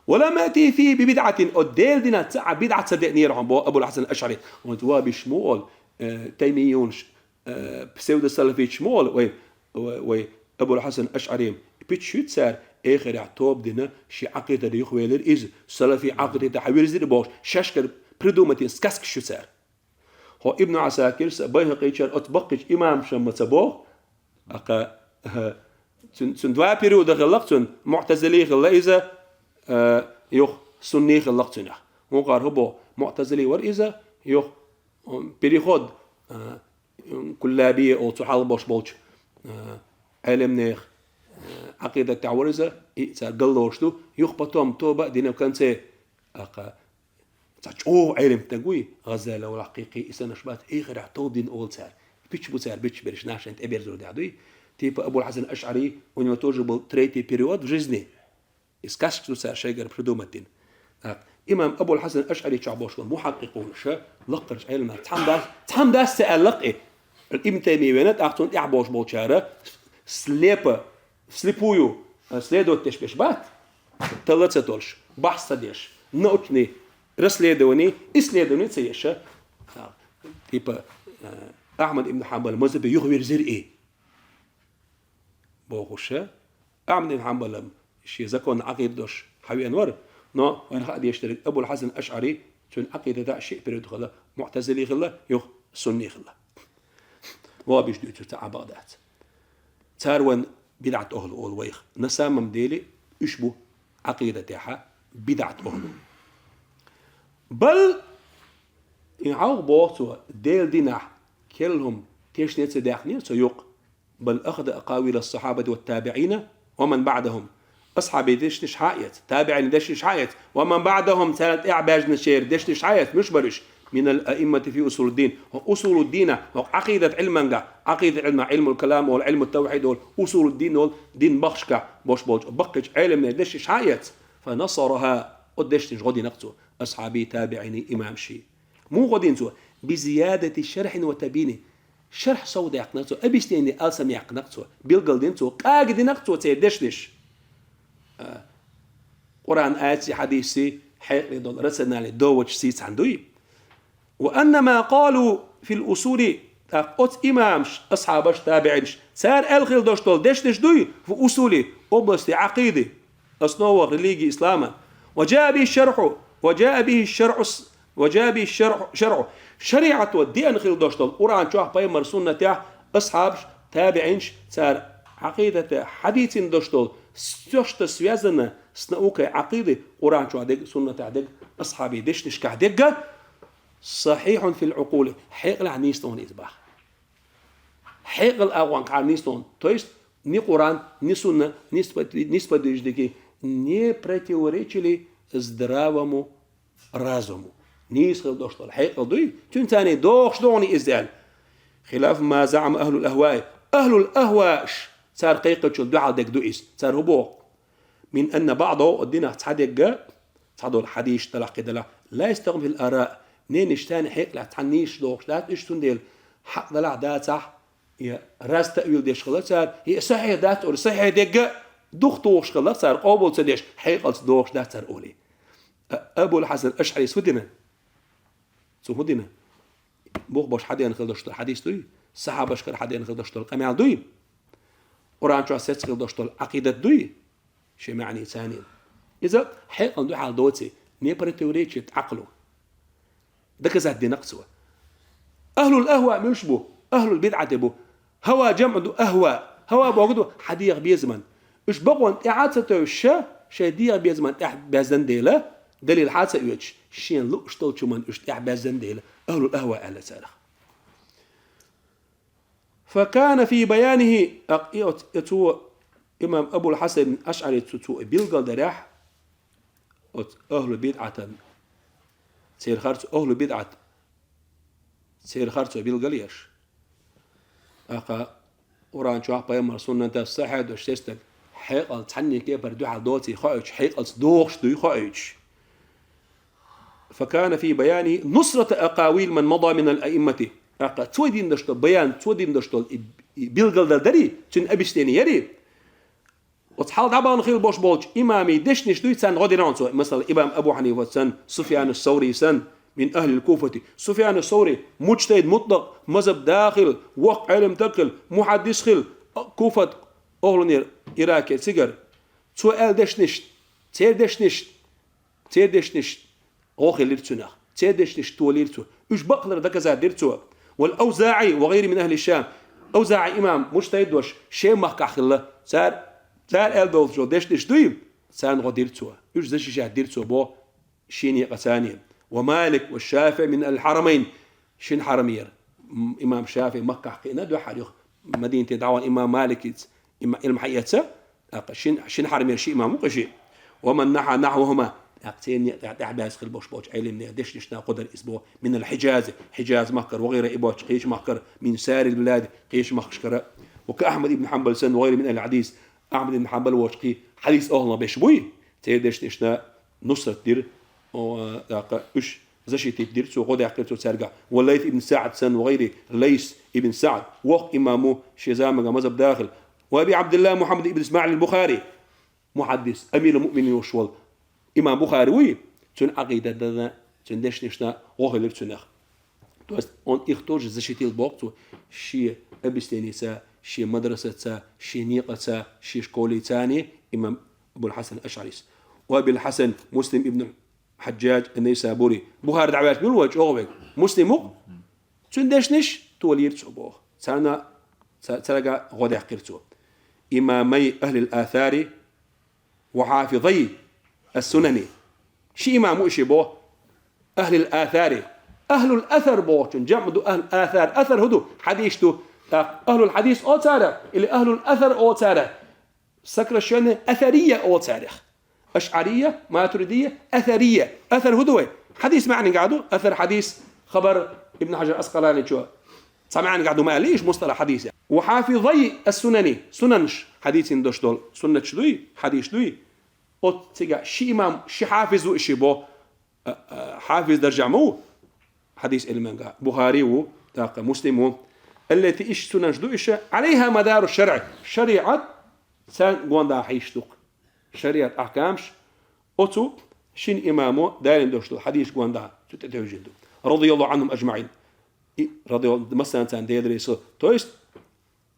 «Ва лам яъти фихӀи би бидӀатин», о, Делан динахь цхьа а бидӀат ца деънера хьуна боху Абул Хьасан АшӀари. ХӀунда вахӀабиш ма олу, э, таймийюнаш, э, псевдосалафиташ ма олу, вай, вай, вай Абул Хьасан АшӀари, пичча ю цара, эхарехь тоба дина, шен Ӏакъидатах юхавелира иза, салафи Ӏакъидатехь вирзира бохуш, шаьшкара придумать йина сказкаш ю цара. ХӀо Ибн Ӏасакирс а, Байхьакъичара оцу баккхийчу имамаша ма ца боху, аха, цуьнан, цуьнан два периода хилла-кх цуьнан, муътазили хилла иза, а, юха сунни хилла-кх цуьнан. ХӀунда аьлча хӀун боху, муътазили вара иза, юха, м, переход, а, Куллабия олу цу хьалха болуш болчу, а, Ӏелимнехан, а, Ӏакъидат тӀехь вара иза, и цара галлош ду, юха потом тоба а дина в конце, аха, цхьа чӀогӀа Ӏелим стаг вуй, ГӀаззали вал хьакхийкхий, и санаш бац, эхарехь тоба дина олу цара. Пичча бу цара бичча берш, нах шайна тӀеберзор дехь дуй. Типа Абул Хьасан АшӀари, у него тоже был третий период в жизни. И сказкаш ду цара шайгара придумать дина. Так, имам Абул Хьасан АшӀари чохь болуш болу мухьаккъикъунаша, лаккхарчу Ӏелимнаша, цхьамма дац, цхьамма дац ца аьлла-кх и. Ибн Таймия вена, тӀаккха цунна тӀехь болуш болчара слепо, вслепую, э, следовать деш берш бац, талла ца толуш, бахьс ца деш, научный расследование, исследование ца еш. Так, типа, э, Ахьмад ибн Хьанбал мазхӀабе юхавирзира и. Бохуша, Ахьмад ибн Хьанбалам шен законна Ӏакъида долуш хьавеана вара, но вайна хаа дезаш дерг Абул Хьасан АшӀари, цуьнан Ӏакъидата шиъ период хилла, муътазили хилла, юха сунни хилла. ВахӀабиш дуьйцург цхьа а бакъ дац. Цара вайна бидӀат ахӀлу олу вайх. На самом деле уьш бу Ӏакъидатехь бидӀат ахӀлу. Бал, и хьалха боху цо, Делан динахь керла хӀума тешне ца даьккхинера цо юкъа. بل أخذ أقاويل الصحابة والتابعين ومن بعدهم. Асхьабийн дешнаш хьаэца, табиӀийн дешнаш хьаэца, ومن بعدهم, царна тӀаьхьа баьжначеран дешнаш хьаэца, муьш бара уьш, من الأئمة في أصول الدين. ХӀокху усулуддина, хӀокху Ӏакъидат Ӏилманга, Ӏакъидат Ӏилма, Ӏилмул калам олу, Ӏилму тавхьид олу, усулуддин олу, дин бахьашка болуш болчу баккхийчу Ӏелимнех дешнаш хьаэца, فنصرها, оцу дешнаш гӀо динарг цо, асхьабийн, табиӀийн, имамашийн. Муха дина цо? بزيادة شرح وتبيين. Шарх сов даьккхинарг цо, объяснение алсам яьккхинарг цо, билгалдина цо, къагадинарг цо церан дешнаш. А, Къуръан аятций, хьадисций, хьекъале долу рациональный доводаш сийцхьана дуй. وأن ما قالوا في الأصول, тӀаккха оцу имамаш, асхьабаш, табиӀинаш, цара аьлла хила долуш долу дешнаш дуй, في الأصول, области Ӏакъиды, основах религии ислама. وجاء به الشرع, وجاء به الشرع, وجاء به الشرع, شرع, шариӀато деана хила долуш долу Къуръан чохь, пайхамар суннатехь, асхьабаш, табиӀинаш, цара Ӏакъидата хьадийцина долуш долу, с-, то, что связано с наукой Ӏакъиды, Къуръан чохь дерг, суннатехь дерг, асхьабийн дешнашкахь дерг, صحيح في العقول, хьекъалехь нийса ду хьуна иза боху. Хьекъал агӀонга хьан нийса ду хьуна. То есть ни Къуръан, ни сунна, ни исповед-, ни исповедующие не противоречили здравому разуму. Нийса хила долуш долу хьекъал дуй, цуьнан царний догӀуш ду хьуна иза аьлла. خلاف ما زعم أهل الأهواء. Ахьлул ахвааш, цара кхайкхинчул дуьхьал дерг ду иза. Цара хӀун боху? من أن بعضه, динах цхьа дерг, цхьадолу хьадисаш далахь, кхидолу, لا يستقيم في الآراء. Ненаш царна хьекъалехь цхьа нийса догӀуш дац, уьш цундела хьакъ далахь, дацахь, я раз таъвил деш хилла цара, я сахьихь дац олий, сахьихь дерг духатухуш хилла цара, къобал ца деш, хьекъалца догӀуш дац цара олий. А-, Абул Хьасан Ашъарис хӀун дина? Цо хӀун дина? Бух бош хьадеана хила долуш долу хьадис дуй? Сахьабашкара хьадеана хила долуш долу къамел дуй? Къуръан чохь сецна хила долуш долу Ӏакъидат дуй? Шен маьӀни царнийн. Иза хьекъална дуьхьал доций, не противоречит Ӏакълу. Доказать дина-кх цо. Ахьлул ахва муьлш бу? Ахьлул бидӀати бу. Хава жамӀ ду ахва. Хава боху ду хьан дегӀан безаман. Уьш бакъонна тӀаьхьа а ца тевжаш, шайн дегӀан безаман тӀехь баьздан дела, далил хьа а ца оьцуш, шена лууш долчу хӀуманна уьш тӀехь баьздан дела, ахьлул ахва аьлла царах. فكان في بيانه, тӀаккха и оц-, и цо, имам Абул Хьасан Ашъари цо, цо и билгалдарехь, оцу ахьлу бидӀатан, церан харцо ахьлу бидӀат, церан харцо билгалъеш. ТӀаккха Къуръан чохь, пайхамар суннатах сахьихь долуш сестаг, хьекъал цхьанне кепара дуьхьал доций хоуьйтуш, хьекъалца догӀуш дуй хоуьйтуш. فكان في بيانه نصرة أقاويل من مضى من الأئمة. ТӀаккха цо дина долуш долу баян, цо дина долуш долу и, и билгалдар дарий, цуьнан объяснение ярий? Оцу хьалха дӀабахана хила бош болчу имамийн дешнаш дуй, царна гӀо дина хьуна цо. Масала, имам Абу Хьанифа санна, Суфьяну Саври санна, من أهل الكوفة. Суфьяну Саври, муджтахид мутлакъ, мазхаб да хилла, воккха Ӏелам стаг хилла, мухьаддис хилла, Куфат охьлунера, Иракера цигара. Цо аьлла дешнаш, церан дешнаш, церан дешнаш гӀо хилира цунах. Церан дешнаш толийра цо. Уьш бакъ хилар доказать дира цо. والأوزاعي وغيره من أهل الشام. АвзаӀи имам, муджтахид волуш, Шем махкахь хилла. Цара, цара аьлла долчу дешнаш дуй, царна гӀо дира цо. Уьш защищать дира цо боху шен некъаца царна. ومالك والشافعي من أهل الحرمين. Шина хьарамера. М-, имам ШафиӀи Маккахь кхиъна дуьххьара юха Мадинате дӀавахана имам Маликица, има-, Ӏилма хьаэца, тӀаккха шин, шин хьарамера ши имам ву кху шиъ. ومن نحى نحوهما. ТӀаккха церан некъа тӀехь, тӀехь баьзна хила бош болчу Ӏелимнех, дешнашна кху дара иза боху. من الحجاز, Хьиджаз махкара, وغيره, и боцу кхечу махкара, من سائر البلاد, кхечу махкашкара. وكأحمد بن حنبل санна, وغيره من أهل الحديث. Ахьмад ибн Хьанбал воцу кхин хьадис охьланах беш буй, церан дешнашна нусрат дира, о, тӀаккха уьш защитить дира цо, гӀо даьккхира цо цаьргахь. والليث بن سعد санна, وغيره, Лайс ибн СаӀд, воккха имам ву, шен заманга мазхаб да хилла. وأبي عبد الله محمد بن إسماعيل البخاري, мухьаддис, амирул-муъминин волуш волу имам Бухари вуй, цуьнан Ӏакъидатана, цуьнан дешнашна гӀо хилира цунах. То есть он их тоже защитил боху цо, шен объясненица, шен мадрасаца, шен некъаца, шен школица царна имам Абул Хьасан Ашъарис. وأبي الحسن مسلم بن الحجاج النيسابوري. Бухари дӀаваьлча мила вай чӀогӀа вега? Муслим ву-кх? Цуьнан дешнаш толийра цо боху. Царна, ца-, цаьрга гӀо даьккхира цо. إمامي أهل الآثار وحافظي السنن. Ши имам ву и ши боху. أهل الآثار. أهل الأثر бохучун жамӀ ду أهل الآثار. Асар хӀун ду? Хьадисаш ду. ТӀаккха أهل الحديث олу цара, или أهل الأثر олу цара. Сокращённый асария олу царах. Ашъария, матуридия, асария. Асар хӀун ду вай? Хьадис маьӀнехь ду. Асар хьадис, хабар, Ибн Хьаджар Аскъаланичо. Цхьа маьӀнехь ду ма аьллий, иш мусталахь хьадис. وحافظي السنن, сунанаш, хьадисийн дош долу суннаташ дуй, хьадисаш дуй. Оцу цигахь ши имам, ши хьафиз ву и ши бо, а, а, хьафиз даржехь ма ву, хьадис Ӏилманга, Бухари ву, тӀаккха Муслим ву. التي, иш сунанаш ду иша, عليها مدار الشرع, шариӀат царна гондӀа хьийш ду-кх. ШариӀат ахькамаш оцу шин имамо далийна дош ду, хьадисаш гондӀа цу тӀе тевжина ду. رضي الله عنهم أجمعين. И, радияллаху, массанца Дела реза хилва. То есть,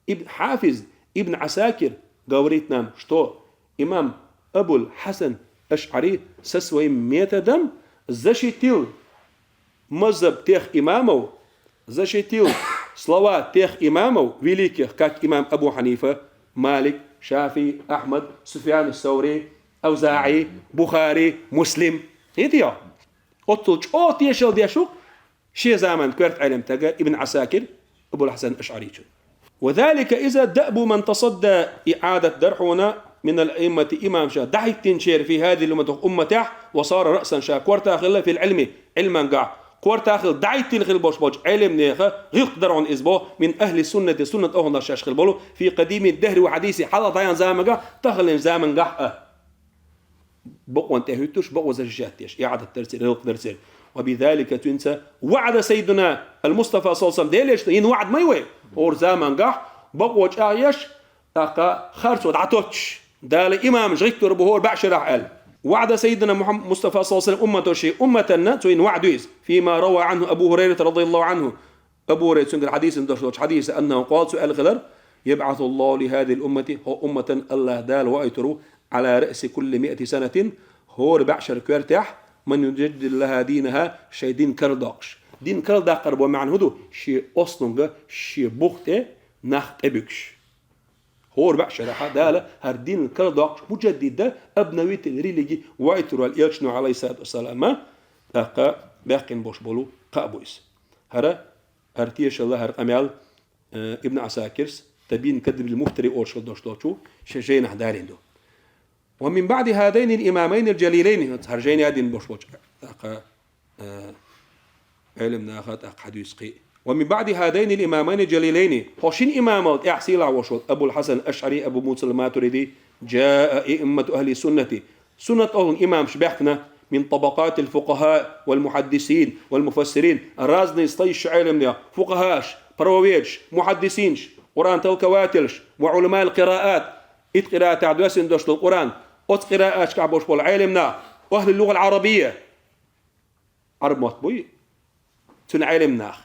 Ибн Хафиз, Ибн Асакир говорит нам, что имам Абуль Хасан Аш'ари со своим методом защитил мазхаб тех имамов, защитил слова тех имамов великих, как имам Абу Ханифа, Малик, Шафии, Ахмад, Суфьян Саури, Авзаи, Бухари, Муслим. Видите? Оццул чӀоагӀа тешал деш ву шен заман коьрта Ӏелам стага Ибн Асакир, Абуль Хасан Аш'аричун. وذلك إذا دأب من تصدى, и Ӏадат дар хьуна, من الأئمة, имамаша дӀахӀиттинчеран, في هذه الأمة, умматехь, وصار رأسا, ша корта хилла, في العلم, Ӏилмангахь корта хилла, дӀахӀиттина хилла болуш болчу Ӏелам нехан гӀиллакх дар хьуна иза боху, من أهل السنة, суннат охӀланаш шаьш хилла болу, في قديم الدهر وحديثه, хьалха дӀаяьхьна замангахь, таханлерчу замангахь а. Бакъонна тӀехӀуьттуш, бакъо защищать деш, и Ӏадат дар церан, гӀиллакх дар церан. وبذلك, цуьнца, وعد سيدنا المصطفى صلى الله عليه وسلم, Делан Элчано йина ваӀда ма ю вай, хӀора замангахь бакъо чӀагӀъеш, тӀаккха харцо дӀатоттуш, Дала имамаш гӀиттор бу хӀора бӀешарахь аьлла. وعد سيدنا محمد مصطفى صلى الله عليه وسلم أمته, шен умматана цо йина ваӀда ю иза. فيما روى عنه أبو هريرة رضي الله عنه, Абу Хурайрас цуьнгара хьадисана дош долчу хьадисехь, أنه قال, цо аьлла хилар: يبعث الله لهذه الأمة, хӀокху умматана АллахӀ Дала ваийтур ву, على رأس كل مائة سنة, хӀора бӀешаран коьртехь, من يجدد لها دينها, шайн дин карладоккхуш. Дин карладаккхар боху маьӀна хӀун ду? Шен ослунга, шен бух тӀе нах тӀебуьгуш. ХӀора бӀешарахь Дала хӀара дин карладоккхуш, мужаддид, обновитель религии ваийтур ву аьлла Элчано, عليه الصلاة والسلام, тӀаккха баьккхина болуш болу кхаъ бу иза. ХӀара, хӀара тешалла, хӀара къамел, э, Ибн Асакирс, تبيين كذب المفتري олуш хилла долуш долчу шен жайнахь далийна ду. ومن بعد هذين الإمامين الجليلين, хӀара жайна дина болуш болчу, тӀаккха, э, Ӏелам наха тӀаккха хьадуьйцу кхин. ومن بعد هذين الإمامين الجليلين, хӀокху шина имамал тӀаьхьа сийлахь волуш волу Абуль Хасан Ашъари, Абу Муса аль-Матуриди, جاء أئمة أهل السنة, суннат охӀлун имамаш баьхкина, من طبقات الفقهاء والمحدثين والمفسرين, разные слои Ӏелам наха, фукъахӀаш, правоведаш, мухьаддисинаш, Къуръан толковательш, وعلماء القراءات, итт къираатехь доьссина долуш долу Къуръан, оцу къирааташкахь болуш болу Ӏелам нах, وأهل اللغة العربية, Ӏарб мотт буй, цуьнан Ӏелам нах,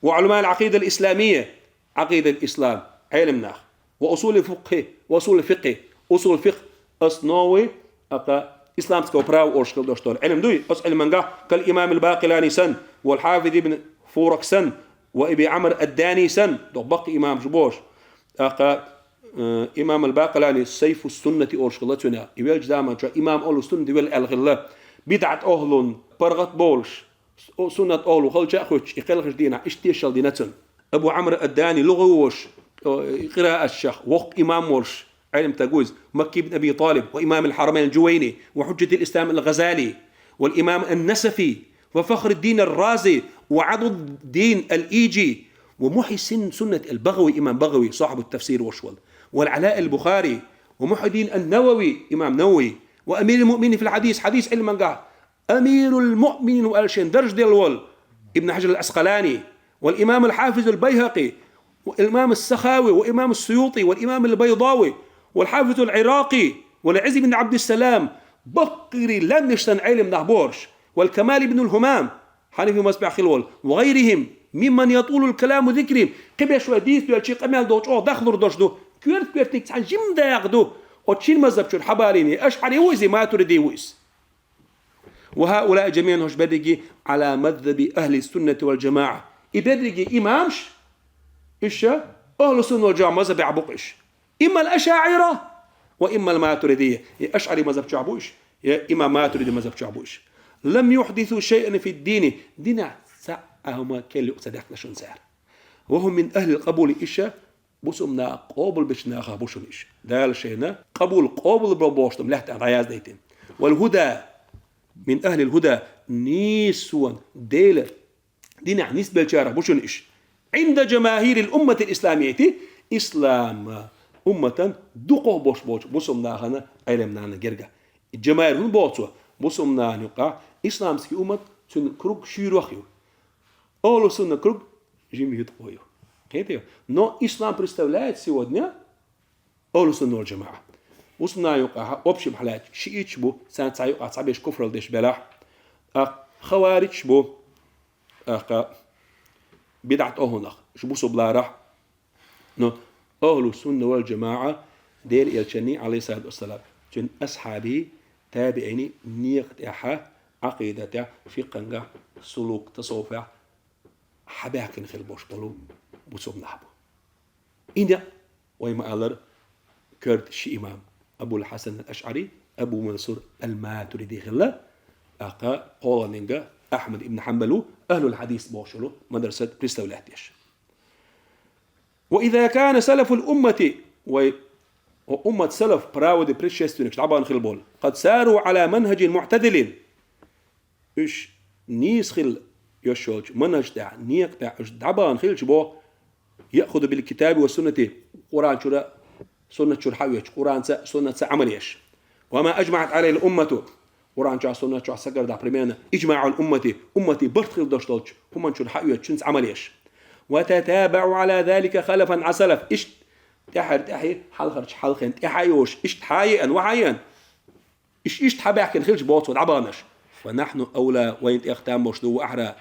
وعلماء العقيدة الإسلامية, Ӏакъидат ислам Ӏелам нах, وأصول الفقه, وأصول الفقه, усул фикъхӀ, основы, тӀаккха, исламского права олуш хилла долуш долу Ӏилма дуй, оцу Ӏилмангахь, كالإمام الباقلاني санна, والحافظ ابن فورك санна, وأبي عمرو الداني санна, доккха баккхий имамаш бу уьш. ТӀаккха, э, имам аль-Бакъалани Сайфу Суннати олуш хилла цуьнан. И веллачу заманчохь имам ахӀлу суннати велла аьлла хилла. БидӀат охӀлун паргӀат болуш, су-, суннат охӀлу халча а хуьттуш, и кхелхаш дийнахь иштта тешалла дина цуьнан. Абу Ӏамр ад-Дани лугӀа волуш, э, къираатчех воккха имам волуш, Ӏелам стаг ву иза, Макки ибн Аби ТӀалиб, وإمام الحرمين الجويني, وحجة الإسلام الغزالي, والإمام النسفي, وفخر الدين الرازي، وعضد الدين الإيجي، ومحيي السن-، سنة البغوي, имам БагӀави, صاحب التفسير волуш волу, والعلاء البخاري، ومحي الدين النووي, имам Навави, وأمير المؤمنين في الحديث, хьадис Ӏилмангахь, أمير المؤمنين ву аьлла шен даржа делла волу, Ибн Хьажар аль-Ӏаскъалани, والإمام الحافظ البيهقي، والإمام السخاوي، والإمام السيوطي، والإمام البيضاوي، والحافظ العراقي، والعز بن عبد السلام, баккхий лаьмнаш санна Ӏелам нах бу уьш, والكمال بن الهمام, Хьанифи мазхӀабехь хилла волу, وغيرهم ممن يطول الكلام ذكرهم, кхин берш вай дийца доьлча къамел доккха чӀогӀа дахлур долуш ду, коьрта-коьртаниг цхьаьна жима дакъа ду, оцу шина мазхӀаб чуьра хьабалийна, ашӀари ву иза, матуриди ву иза. وهؤلاء جميعا, хӀорш берриге, على مذهب أهل السنة والجماعة. И берриге имамаш, иша, ахӀлу сунна вал жамаӀа мазхӀабехь бу-кх иша. إما الأشاعرة وإما الماتريدية. Я ашӀари мазхӀаб чохь бу иша, я имам матуриди мазхӀаб чохь бу иша. لم يحدثوا شيئا في الدين. Динехь цхьа а хӀума кел юкъа ца даьккхина шуна цара. وهم من أهل القبول, иша, бусулба наха къобалбечу нахах бу шуна иша. Дала шайна къабул, къобал бо бохуш ду-м лаьттахь дӀаяздайтина. والهدى, من أهل الهدى, нийсонан, Делан динехь нисбеллачарах бу шуна иша. عند جماهير الأمة الإسلامية, ислам умматан дукхах болуш болчу бусулба нахана, Ӏелам нахана герга. Жамаир хӀун боху цо? Бусулба нахана юкъахь исламский уммат, цуьнан круг шуьйрах ю. Ахьлу сунна круг жимма юткъо ю. Кхетий? Но ислам представляет сегодня ахьлу сунна вал жамаӀа. Бусулба нахана юкъахь общем хьалаьцча шииташ бу, царна цхьа юкъахь цхьаберш куфралла деш белахь. ТӀаккха хаваридж бу, тӀаккха бидӀат оалу нах, уж бусалба ларахь. Но ахӀлу сунна вал жамаӀа Делан Элчанний, Ӏалайхи ссалату вассалам, цуьнан асхьабий, табиӀиний некъа тӀехь, Ӏакъидатехь, фикъхӀангахь, сулук, тасаввуфехь хьабаьхкина хила болуш болу бусалба нах бу. И некъ вай ма-аллара, коьрта ши имам: Абул Хьасан ал-АшӀари, Абу Мансур ал-Матуриди хилла, тӀаккха кхоалгӀаниг Ахьмад ибн Хьанбал ву, ахӀлул хьадис бохуш йолу мадрасат представлять деш. وإذا كان سلف الأمة, вай, ва уммат салаф, праводы, предшественникаш дӀабахана хила болу, قد ساروا على منهج معتدل, уьш нийса хила йиш йолчу манхӀаж тӀехь, некъа тӀехь уьш дӀабахана хилча боху, يأخذ بالكتاب والسنة, Къуръан чуьра, суннат чуьра хьаоьцуш, Къуръанца, суннатца Ӏамал еш. وما أجمعت عليه الأمة, Къуръан чохь, суннат чохь сагардахь, примерно, إجماع الأمة, умматан барт хила долуш долчу хӀуманна чуьра хьаоьцуш, цуьнца Ӏамал еш. وتتابعوا على ذلك خلفا عن سلف. Иштта тӀаьхьара тӀаьхье, хьалхарчу хьалхе тӀаьхьа а йолуш, иштта хьа а еана, ваха а еана. Иш-, иштта хьабаьхкина хилча боху цо дӀабаханарш. فنحن أولى, вайна тӀех там болуш ду, ва ахьра,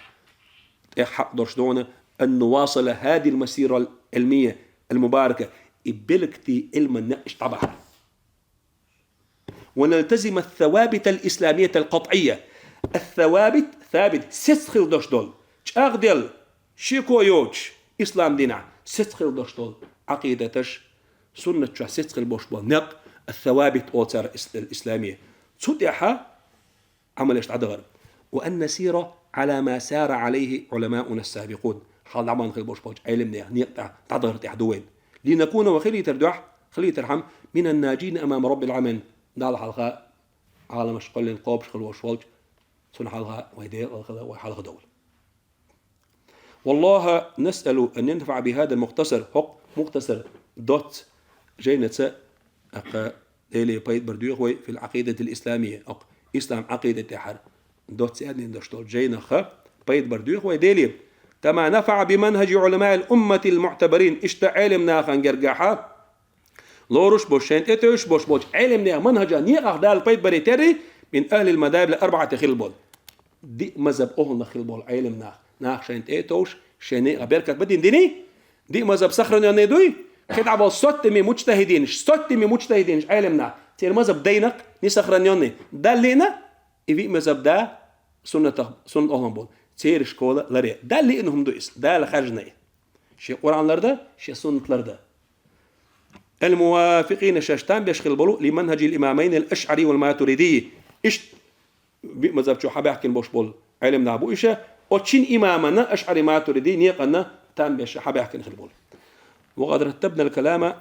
тӀех хьакъ долуш ду вайна, أن نواصل هذه المسيرة العلمية المباركة, и билггал Ӏилманан некъ иштта дӀабахьа. ونلتزم الثوابت الإسلامية القطعية. الثوابت, сабит, сецна хила долуш долу, чӀагӀделла, шеко йоцуш, ислам динехь сецна хила долуш долу Ӏакъидаташ, суннат чохь сецна хила болуш болу некъ, ас-савабит олу цара, ис-, исламия. Цу тӀехь Ӏамал еш дӀадахар. وأن نسير على ما سار عليه علماؤنا السابقون. Хьалха дӀабахана хила болуш болчу Ӏеламнехан некъа тӀехь дӀадахар тӀехь ду вайн. لنكون, вай хилийтар дуьхьа, хилийтархьама, من الناجين أمام رب العالمين. Далла хьалха, Ӏаламаш кхоьллина кхобуш хила волуш волчу, цунна хьалха вай декъала хила, вай хьалха довла. والله نسأل أن ينفع بهذا المختصر, хӀокху мухтасар доцца жайнаца, тӀаккха Деле пайда бар доьху вай, في العقيدة الإسلامية, хӀокху ислам Ӏакъида тӀехьара доцца аьнна долуш долчу жайнах пайда бар доьху вай Деле. كما نفع بمنهج علماء الأمة المعتبرين, иштта Ӏеламнахана гергахь лоруш болуш, шайна тӀетевжаш болуш болчу Ӏеламнехан манхӀажан некъах Дала пайда баре терра, من أهل المذاهب الأربعة хила болу, диъ мазхӀаб охӀланах хила болу Ӏеламнах, нах шайна тӀетовжаш, шайн некъах беркат бан дина диний, диъ мазхӀаб сохранённый дуй, кхидӀа болу соттаме муджтахӀидинаш, соттаме муджтахӀидинаш Ӏеламнах, церан мазхӀаб дайнакх не сохранённый, Далла лиъна, и виъ мазхӀаб да суннатах, суннат охӀлан болу, церан школа ларе. Далла лиъна хӀума ду иза, Дала хаьржина и. Шен Къуръан ларда, шен суннат ларда. الموافقين, шаьш там беш хила болу, لمنهج الإمامين الأشعري والماتريدي. Иштта виъ мазхӀаб чу хьабаьхкина болуш болу Ӏеламнах бу иша, оцу шина имамана, ашъари матуриди некъана там беш хьабаьхкина хила болу. وقد رتبنا الكلام,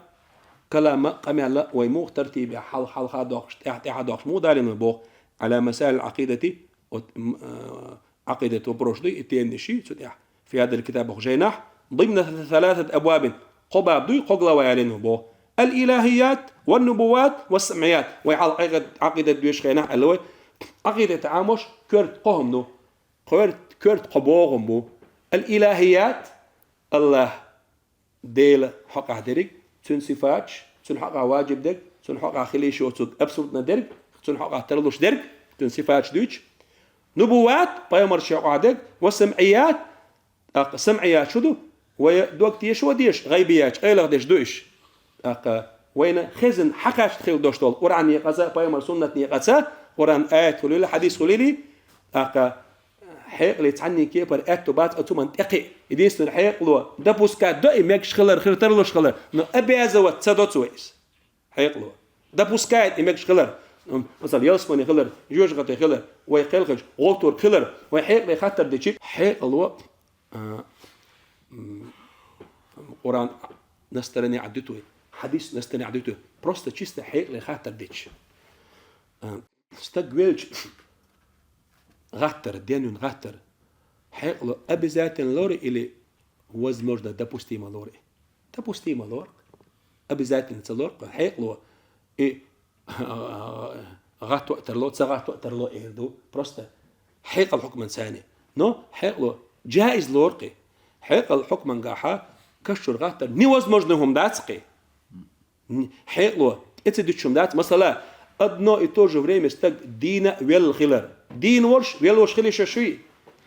калам, къамел вай муха тартибехь хьал-, хьалха доккхуш, тӀаьхьа-тӀаьхьа доккхуш муха далийна вай боху, على مسائل العقيدة, оцу, м, а, Ӏакъидат вопросаш дуй, и теманаш, цу тӀехь في هذا الكتاب, хӀокху жайнахь, ضمن ثلاثة أبواب, кхо баб дуй, кхо глава ялийна вай боху. الإلهيات والنبوات والسمعيات. Вай хьалха Ӏакъид-, Ӏакъидат доьшучу хенахь аьлла вай, Ӏакъидат Ӏамош коьрта кхо хӀума ду. Коьрт-, коьрта кхо боху хӀума бу. الإلهيات, АллахӀ Делан хьокъехь дерриг, Цуьнан сифаташ, Цуьнан хьокъехь ваджиб дерг, Цуьнан хьокъехь хила йиш йоцург абсолютно дерг, Цуьнан хьокъехь тарлуш дерг, Цуьнан сифаташ дуьйцуш. Нубуват, пайхамаршна хьокъехь дерг, ва самъият, тӀаккха самъият шу ду, вай дог тешо а деш, гӀайбияташ, Ӏелах деш ду иш. ТӀаккха вайна хезна хьакхаьчна хила долуш долу Къуръан некъаца, пайхамар суннат некъаца, Къуръан аят хуьлийла, хьадис хуьлийла, тӀаккха хьекъале цхьанний кепара аьтту бац оцу хӀуманна тӀекхиа. Единственное, хьекъало допускать до и мегаш хилар, хир тарлуш хилар, но обязывать ца доцу вай иза. Хьекъало допускает и мегаш хилар. М, масала, ялсамани хилар, жоьжахати хилар, вай кхелхаш гӀовтург хилар, вай хьекъале хаттар дичи, хьекъало, а, м, Къуръан настаране Ӏаддуьту вай, хьадис настаране Ӏаддуьту вай. Просто чисто хьекъале хаттар дичи. А, Стаг велча, гӀаттар, денвин гӀаттар, хьекъало обязательно лору или, возможно, допустимо лору? Допустимо лору. Обязательно ца лору, хьекъало и гӀатто а тарло, ца гӀатто а тарло эр ду. Просто хьекъал хьукман цани. Но хьекъало джаиз лору кхи. Хьекъал хьукмангахьа каш чуьра гӀаттар невозможно хӀума дац кхи. Н-, хьекъало тӀе ца дуьтуш хӀума дац. Масала, одно и то же время стаг дийна а велла хилар. Дийна волуш, велла волуш хила йиш йолуш вуй?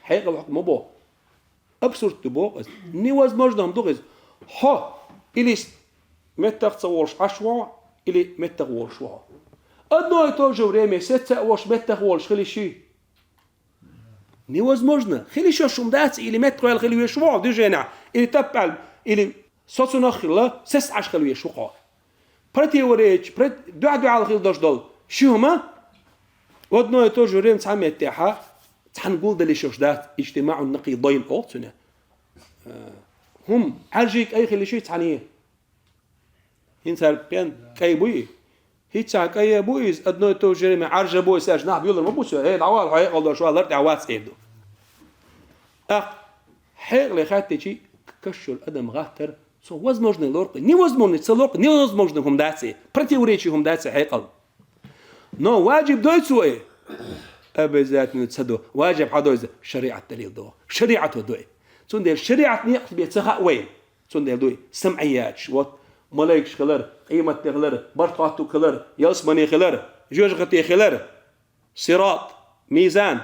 Хьекъал хьукма ма бо. Абсурд ду боху аса. Невозможно хӀума ду иза. Хьо или меттах ца волуш Ӏаш ву хьо, или меттах волуш ву хьо. Одно и то же время сецца а волуш меттах волуш хила йиш ю? Невозможно. Хила йиш йолуш хӀума дац, или меттахваьлла хила веш ву хьо движенехь, или таппаьлла, или со цунах хилла, сес Ӏаш хила веш ву хьо. Противоречие, прот-, дуьхь-дуьхьал хила долуш долу ши хӀума, одно и то же время цхьана меттехьа, цхьана гулдалла йиш йолуш дац, иджтимаӀун накъидайн олу цуьнан. Э, хӀума Ӏаьржий кӀай хила йиш ю цхьаний? ХӀинца хӀара пен кӀай буй? ХӀинца кӀай а бу иза, одно и то же время Ӏаьржа бу иза, аьлча нах буьйлур ма бу цо. Э, дӀавала, хьо хьекъал долуш валар, тӀехь вац эр ду. ТӀаккха хьекъале хаьттичи, каш йолу адам гӀаттар, цо возможно лору-кх, невозможно ца лору-кх, невозможно хӀума дац и, противоречие хӀума дац и хьекъал. Но ваджиб дой цо и? Обязательно ца до. Ваджиб хьан дой иза? ШариӀат далил до. ШариӀато дой. Цундела шариӀат некъаш бен ца хаьа вайн. Цундела дуй, самӀияташ, вот, малайкаш хилар, къематде хилар, барт хоттуг хилар, ялсамане хилар, жоьжахате хилар, сират, мизан,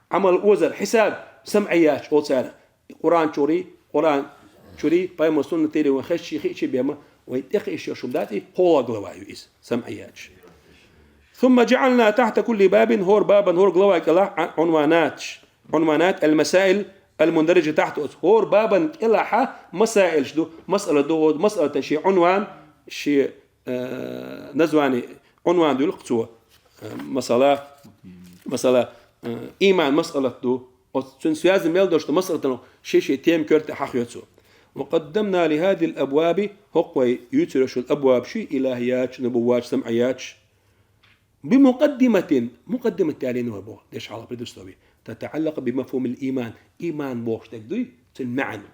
Ӏамал озар, хьисаб, самӀияташ олу цара. Къуръан чуьрий, Къуръан чуьрий, пайхамар суннатера вайн хезчий, хиъчий бен ма, вайн тӀекхиъш йолуш хӀума дац и, хӀора глава ю иза, самӀияташ. ثم جعلنا تحت كل باب, хӀора бабан, хӀора главан кӀелахь Ӏунванаташ. Ӏунванат, المسائل المندرجة تحت, оцу хӀора бабан кӀелахьа масаилаш ду, масъала ду, масъалатан шен Ӏунван, шен, э, название, Ӏунван дуьллу-кх цо. Э, масала, масала, э, иман масъалат ду, оцу цуьнан связан мел долуш ду масъалатан шен-шен тема коьрта хьахоьцу цо. وقدمنا لهذه الأبواب, хӀокху вай юьйцур йолу абвабаш, илахияташ, нубувваташ, самъияташ, بمقدمة, мукъаддимат ялийна вай боху, дешхьалха предисловие, تتعلق بمفهوم الإيمان, иман бохуш дерг дуй, цуьнан маьӀна.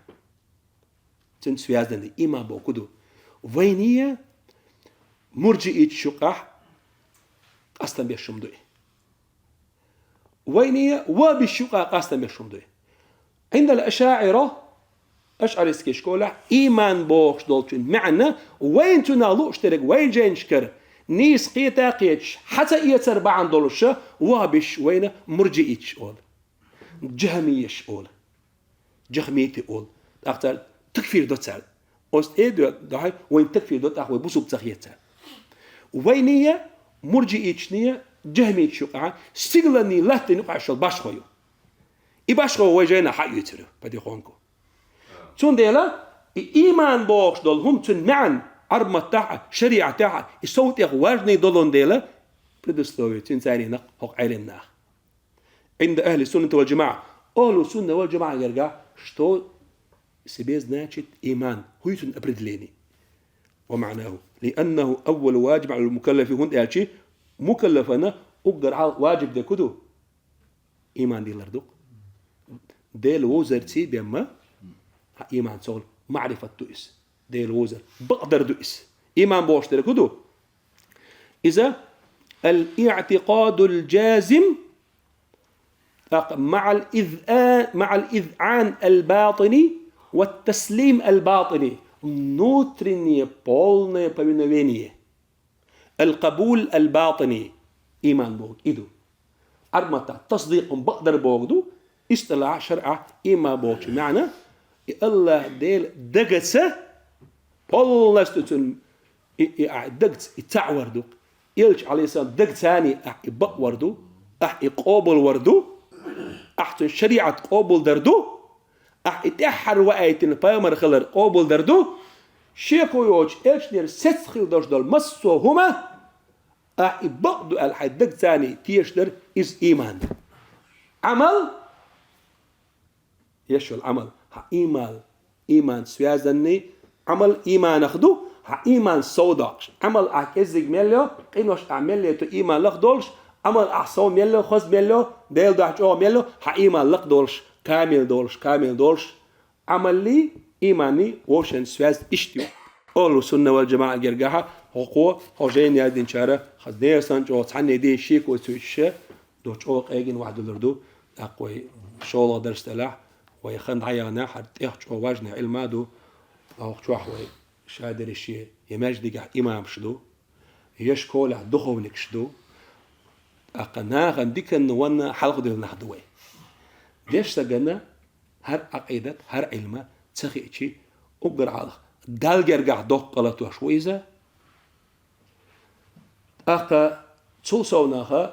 Цуьнца связанный иман боху ду. Вайне мурджииташ юкъахь къастам беш хӀума дуй. Вайне вахабиш юкъахь къастам беш хӀума дуй. عند الأشاعرة, ашъаристский школехь, иман бохуш долчун маьӀна, вайна цунах лууш дерг вайн жайнашкара нийса кхета а кхеташ, хьа ца эцар бахьана долуша, вахабиш вайна мурджииташ олу, джахмияш олу, джахмити олу. ТӀаккха цара такфир до цара. Оцу тӀе а до, дохьай, вайна такфир до, тӀаккха вай бусулба ца хета цара. Вайне, мурджииташне, джахмиташ юкъахь, стигланний латтанийн юкъахь шел башхо ю. И башхо вай жайна хьаоьцур ю, потихоньку. Цундела и иман бохуш долу хӀума, цуьнан маьӀна Ӏарб маттахь а, шариӀатехь а, и сов тӀех важный долун дела, предисловие цуьнан царийнах хӀокху Ӏелимнах. عند أهل السنة والجماعة. Ахьлу сунна вал жамаӀа гергахь, что себе значит иман, хӀуй цуьнан определение. ومعناه. لأنه أول واجب على المكلف, хӀунда аьлча мукаллафана уггар хьалха важиб дерг хӀун ду? Иман дилар ду. Дела вовзарций бен ма, хьан иман цул маърифат ду иза. Дела вовзар бакъдар ду иза. Иман бохуш дерг хӀун ду? Иза الاعتقاد الجازم, тӀаккха مع الإذعان، مع الإذعان الباطني والتسليم الباطني. Внутреннее полное повиновение. القبول الباطني. Иман боху и ду. Ӏарб маттахь тасдикъ бакъдар боху ду, истилахь шаръа иман бохучу маьӀна, и АллахӀ Дела дагаца полностью цуьнан и, и ахь дагца и цхьаъ вар ду. Элча, Ӏалайхиссалам, дагцаний ахь и бакъвар ду, ахь и къобалвар ду, ахь цуьнан шариӀат къобалдар ду, ахь и тӀаьххьара ваийтина пайхамар хилар къобалдар ду, шеко йоцуш элчанера сецца хила долуш долу массо а хӀума, ахь и бакъ ду аьлла хьайн дагцаний тешаш дар, иза иман ду. Ӏамал, еш йолу Ӏамал, хьан иман, иман связанный, Ӏамал иманах ду, хьан иман сов доккхуш. Ӏамал ахь кӀеззиг мел йо, къинош ахь мел лето иман лакхдолуш, Ӏамал ахь сов мел йо, хаза мел йо, Дела дуьхьа чӀогӀа мел йо, хьан иман лакхдолуш, камил долуш, камил долуш, Ӏамаллий, иманний вовшийн связь иштта ю. Ахьлу сунна вал жамаӀа гергахьа, хӀокхо, хьо жайна яздинчара, хаза дера санна чӀогӀа цхьанне дийша шеко ца йоцуша, до чӀогӀа къегина вахь дуьллур ду, тӀаккха вай шолгӀа дарс делахь, вай хан дӀаяханехь, хӀара тӀех чӀогӀа важный Ӏилма ду, хӀокху чохь вай шадеррише я маьждигехь имамаш ду, я школехь духовникаш ду, тӀаккха нахана диканна ванна хьалхадевлла нах ду вай. Деш сагана хӀара Ӏакъидат, хӀара Ӏилма ца хиъча, уггар хьалха Далла гергахь доккха гӀалаташ ва иза. ТӀаккха цул совнаха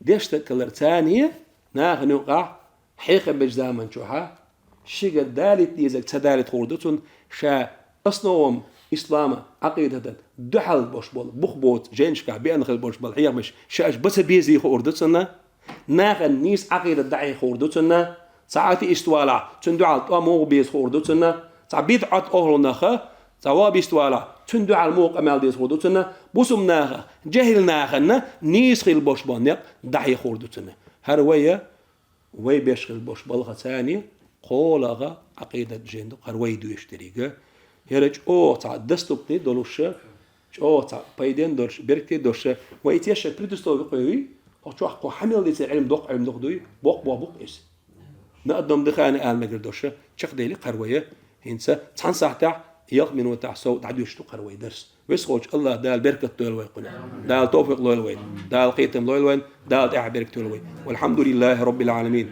дешта калар цани, нахана юкъахь хьехам бечу заман чухьа, шига далийта дезарг ца далийта хуур ду цунна, ша основам ислама, Ӏакъидатан дуьхьал бош болу, бух боцу, жайнашкахь беана хила бош болу хьехамаш ша аша баца безий хуур ду цунна, нахана нийса Ӏакъидат дахьий хуур ду цунна, цхьа атеист валахь, цунна дуьхьал тӀом муха беза хуур ду цунна, цхьа бидӀат охьлунаха, цхьа вахабист валахь, цунна дуьхьал муха къамел деза хуур ду цунна, бусум наха, жехӀил нахана нийса хила бош болу некъ дахьий хуур ду цунна. ХӀара вай, вай беш хила бош балха цани, кхолагӀа Ӏакъидат жен ду, хӀара вай дуьйш деррига. ХӀара чӀогӀа цхьа доступный долуша, чӀогӀа цхьа пайден долуша, беркате долуша, вай и тешша предусловие кхоьвий, хӀокху чохь кху хьамел дийцина Ӏилма доккха Ӏилма дукха дуй, боккха боху буккха иза. Наадам дихана ала мегар доша, чекхдели кхара вай, хӀинца цхьана сахьтехь, ялх минотехь сов дӀадуьйш ду кхара вай дарс. Весхочу Аллах Дала беркат дойла вай кхуьнан. Дала тавфикъ лойла вай. Дала кхетам лойла вайн. Дала тӀаьхьа беркат дойла вай. Валхьамдулиллахи Роббил Ӏаламин.